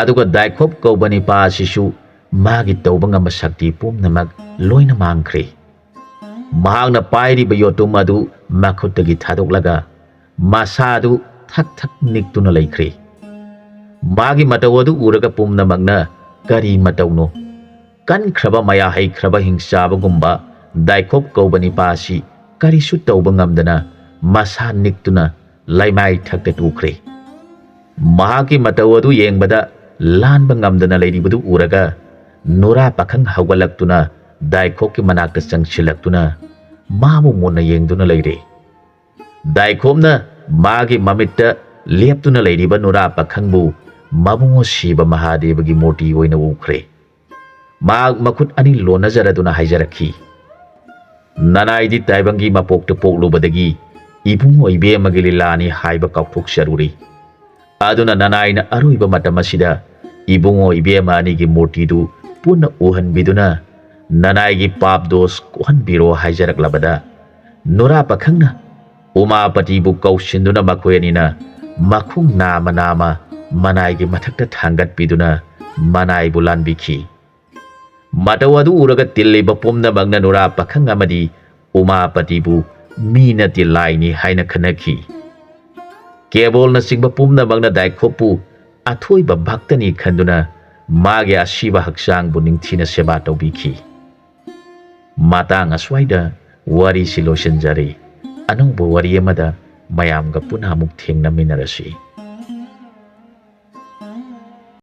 ꯑꯗꯨꯒ ꯗꯥꯏꯈꯣꯞ ꯀꯧꯕ ꯅꯤꯄꯥ ꯑꯁꯤꯁꯨ ꯃꯥꯒꯤ ꯇꯧꯕ ꯉꯝꯕ ꯁꯛꯇꯤ ꯄꯨꯝꯅꯃꯛ ꯂꯣꯏꯅ ꯃꯥꯡꯈ꯭ꯔꯦ꯫ ꯃꯍꯥꯛꯅ ꯄꯥꯏꯔꯤꯕ ꯌꯣꯠꯇꯨꯝ ꯑꯗꯨ ꯃꯈꯨꯠꯇꯒꯤ ꯊꯥꯗꯣꯛꯂꯒ ꯃꯁꯥ ꯑꯗꯨ ꯊꯛ ꯊꯛ ꯅꯤꯛꯇꯨꯅ ꯂꯩꯈ꯭ꯔꯦ꯫ ꯃꯥꯒꯤ ꯃꯇꯧ ꯑꯗꯨ ꯎꯔꯒ ꯄꯨꯝꯅꯃꯛꯅ "ꯀꯔꯤ ꯃꯇꯧꯅꯣ? ꯀꯟꯈ꯭ꯔꯕ ꯃꯌꯥ ꯍꯩꯈ꯭ꯔꯕ ꯍꯤꯡꯆꯥꯕꯒꯨꯝꯕ ꯗꯥꯏꯈꯣꯞ ꯀꯧꯕ ꯅꯤꯄꯥ ꯑꯁꯤ ꯀꯔꯤꯁꯨ ꯇꯧꯕ ꯉꯝꯗꯅ ꯃꯁꯥ ꯅꯤꯛꯇꯨꯅ ꯂꯩꯃꯥꯏ ꯊꯛꯇ ꯇꯨꯈ꯭ꯔꯦ"꯫ ꯃꯍꯥꯛꯀꯤ ꯃꯇꯧ ꯑꯗꯨ ꯌꯦꯡꯕꯗ ꯂꯥꯟꯕ ꯉꯝꯗꯅ ꯂꯩꯔꯤꯕꯗꯨ ꯎꯔꯒ ꯅꯨꯔꯥ ꯄꯥꯈꯪ ꯍꯧꯒꯠꯂꯛꯇꯨꯅ ꯗꯥꯏꯈꯣꯞꯀꯤ ꯃꯅꯥꯛꯇ ꯆꯪꯁꯤꯜꯂꯛꯇꯨꯅ ꯃꯥꯕꯨ ꯃꯨꯟꯅ ꯌꯦꯡꯗꯨꯅ ꯂꯩꯔꯦ꯫ ꯗꯥꯏꯈꯣꯞꯅ ꯃꯥꯒꯤ ꯃꯃꯤꯠꯇ ꯂꯦꯞꯇꯨꯅ ꯂꯩꯔꯤꯕ ꯅꯨꯔꯥ ꯄꯥꯈꯪꯕꯨ ꯃꯕꯨꯡꯉꯣ ꯁꯤꯕ ꯃꯍꯥꯗꯦꯕꯒꯤ ꯃꯨꯔꯇꯤ ꯑꯣꯏꯅ ꯎꯈ꯭ꯔꯦ꯫ ꯃꯍꯥꯛ ꯃꯈꯨꯠ ꯑꯅꯤ ꯂꯣꯟꯅꯖꯔꯗꯨꯅ ꯍꯥꯏꯖꯔꯛꯈꯤ, "ꯅꯅꯥꯏꯗꯤ ꯇꯥꯏꯕꯪꯒꯤ ꯃꯄꯣꯛꯇ ꯄꯣꯛꯂꯨꯕꯗꯒꯤ ꯏꯕꯨꯡꯉꯣ ꯏꯕꯦꯝꯃꯒꯤ ꯂꯤꯂꯥꯅꯤ ꯍꯥꯏꯕ ꯀꯥꯎꯊꯣꯛꯆꯔꯨꯔꯦ꯫ ꯑꯗꯨꯅ ꯅꯅꯥꯏꯅ ꯑꯔꯣꯏꯕ ꯃꯇꯝ ꯑꯁꯤꯗ ꯏꯕꯨꯡꯉꯣ ꯏꯕꯦꯝꯃ ꯑꯅꯤꯒꯤ ꯃꯨꯔꯇꯤꯗꯨ ꯄꯨꯟꯅ ꯎꯍꯟꯕꯤꯗꯨꯅ ꯅꯅꯥꯏꯒꯤ ꯄꯥꯞ ꯗꯣꯁ ꯀꯣꯛꯍꯟꯕꯤꯔꯣ" ꯍꯥꯏꯖꯔꯛꯂꯕꯗ, ꯅꯨꯔꯥ ꯄꯥꯈꯪꯅ ꯎꯃꯥꯄꯇꯤꯕꯨ ꯀꯧꯁꯤꯟꯗꯨꯅ ꯃꯈꯣꯏ ꯑꯅꯤꯅ ꯃꯈꯣꯡ ꯅꯥꯝꯃ ꯅꯥꯝꯃ ꯃꯅꯥꯏꯒꯤ ꯃꯊꯛꯇ ꯊꯥꯡꯒꯠꯄꯤꯗꯨꯅ ꯃꯅꯥꯏꯕꯨ ꯂꯥꯟꯕꯤꯈꯤ꯫ ꯃꯇꯧ ꯑꯗꯨ ꯎꯔꯒ ꯇꯤꯜꯂꯤꯕ ꯄꯨꯝꯅꯃꯛꯅ ꯅꯨꯔꯥ ꯄꯥꯈꯪ ꯑꯃꯗꯤ ꯎꯃꯥꯄꯇꯤꯕꯨ ꯃꯤ ꯅꯠꯇꯦ, ꯂꯥꯏꯅꯤ ꯍꯥꯏꯅ ꯈꯟꯅꯈꯤ꯫ ꯀꯦꯕꯣꯜꯅꯆꯤꯡꯕ ꯄꯨꯝꯅꯃꯛꯅ ꯗꯥꯏꯈꯣꯞꯄꯨ ꯑꯊꯣꯏꯕ ꯚꯛꯇꯅꯤ ꯈꯟꯗꯨꯅ ꯃꯥꯒꯤ ꯑꯁꯤꯕ ꯍꯛꯆꯥꯡꯕꯨ ꯅꯤꯡꯊꯤꯅ ꯁꯦꯕꯥ ꯇꯧꯕꯤꯈꯤ꯫ ꯃꯇꯥꯡ ꯑꯁ꯭ꯋꯥꯏꯗ ꯋꯥꯔꯤꯁꯤ ꯂꯣꯏꯁꯤꯟꯖꯔꯦ꯫ ꯑꯅꯧꯕ ꯋꯥꯔꯤ ꯑꯃꯗ ꯃꯌꯥꯝꯒ ꯄꯨꯟꯅ ꯑꯃꯨꯛ ꯊꯦꯡꯅꯃꯤꯟꯅꯔꯁꯤ꯫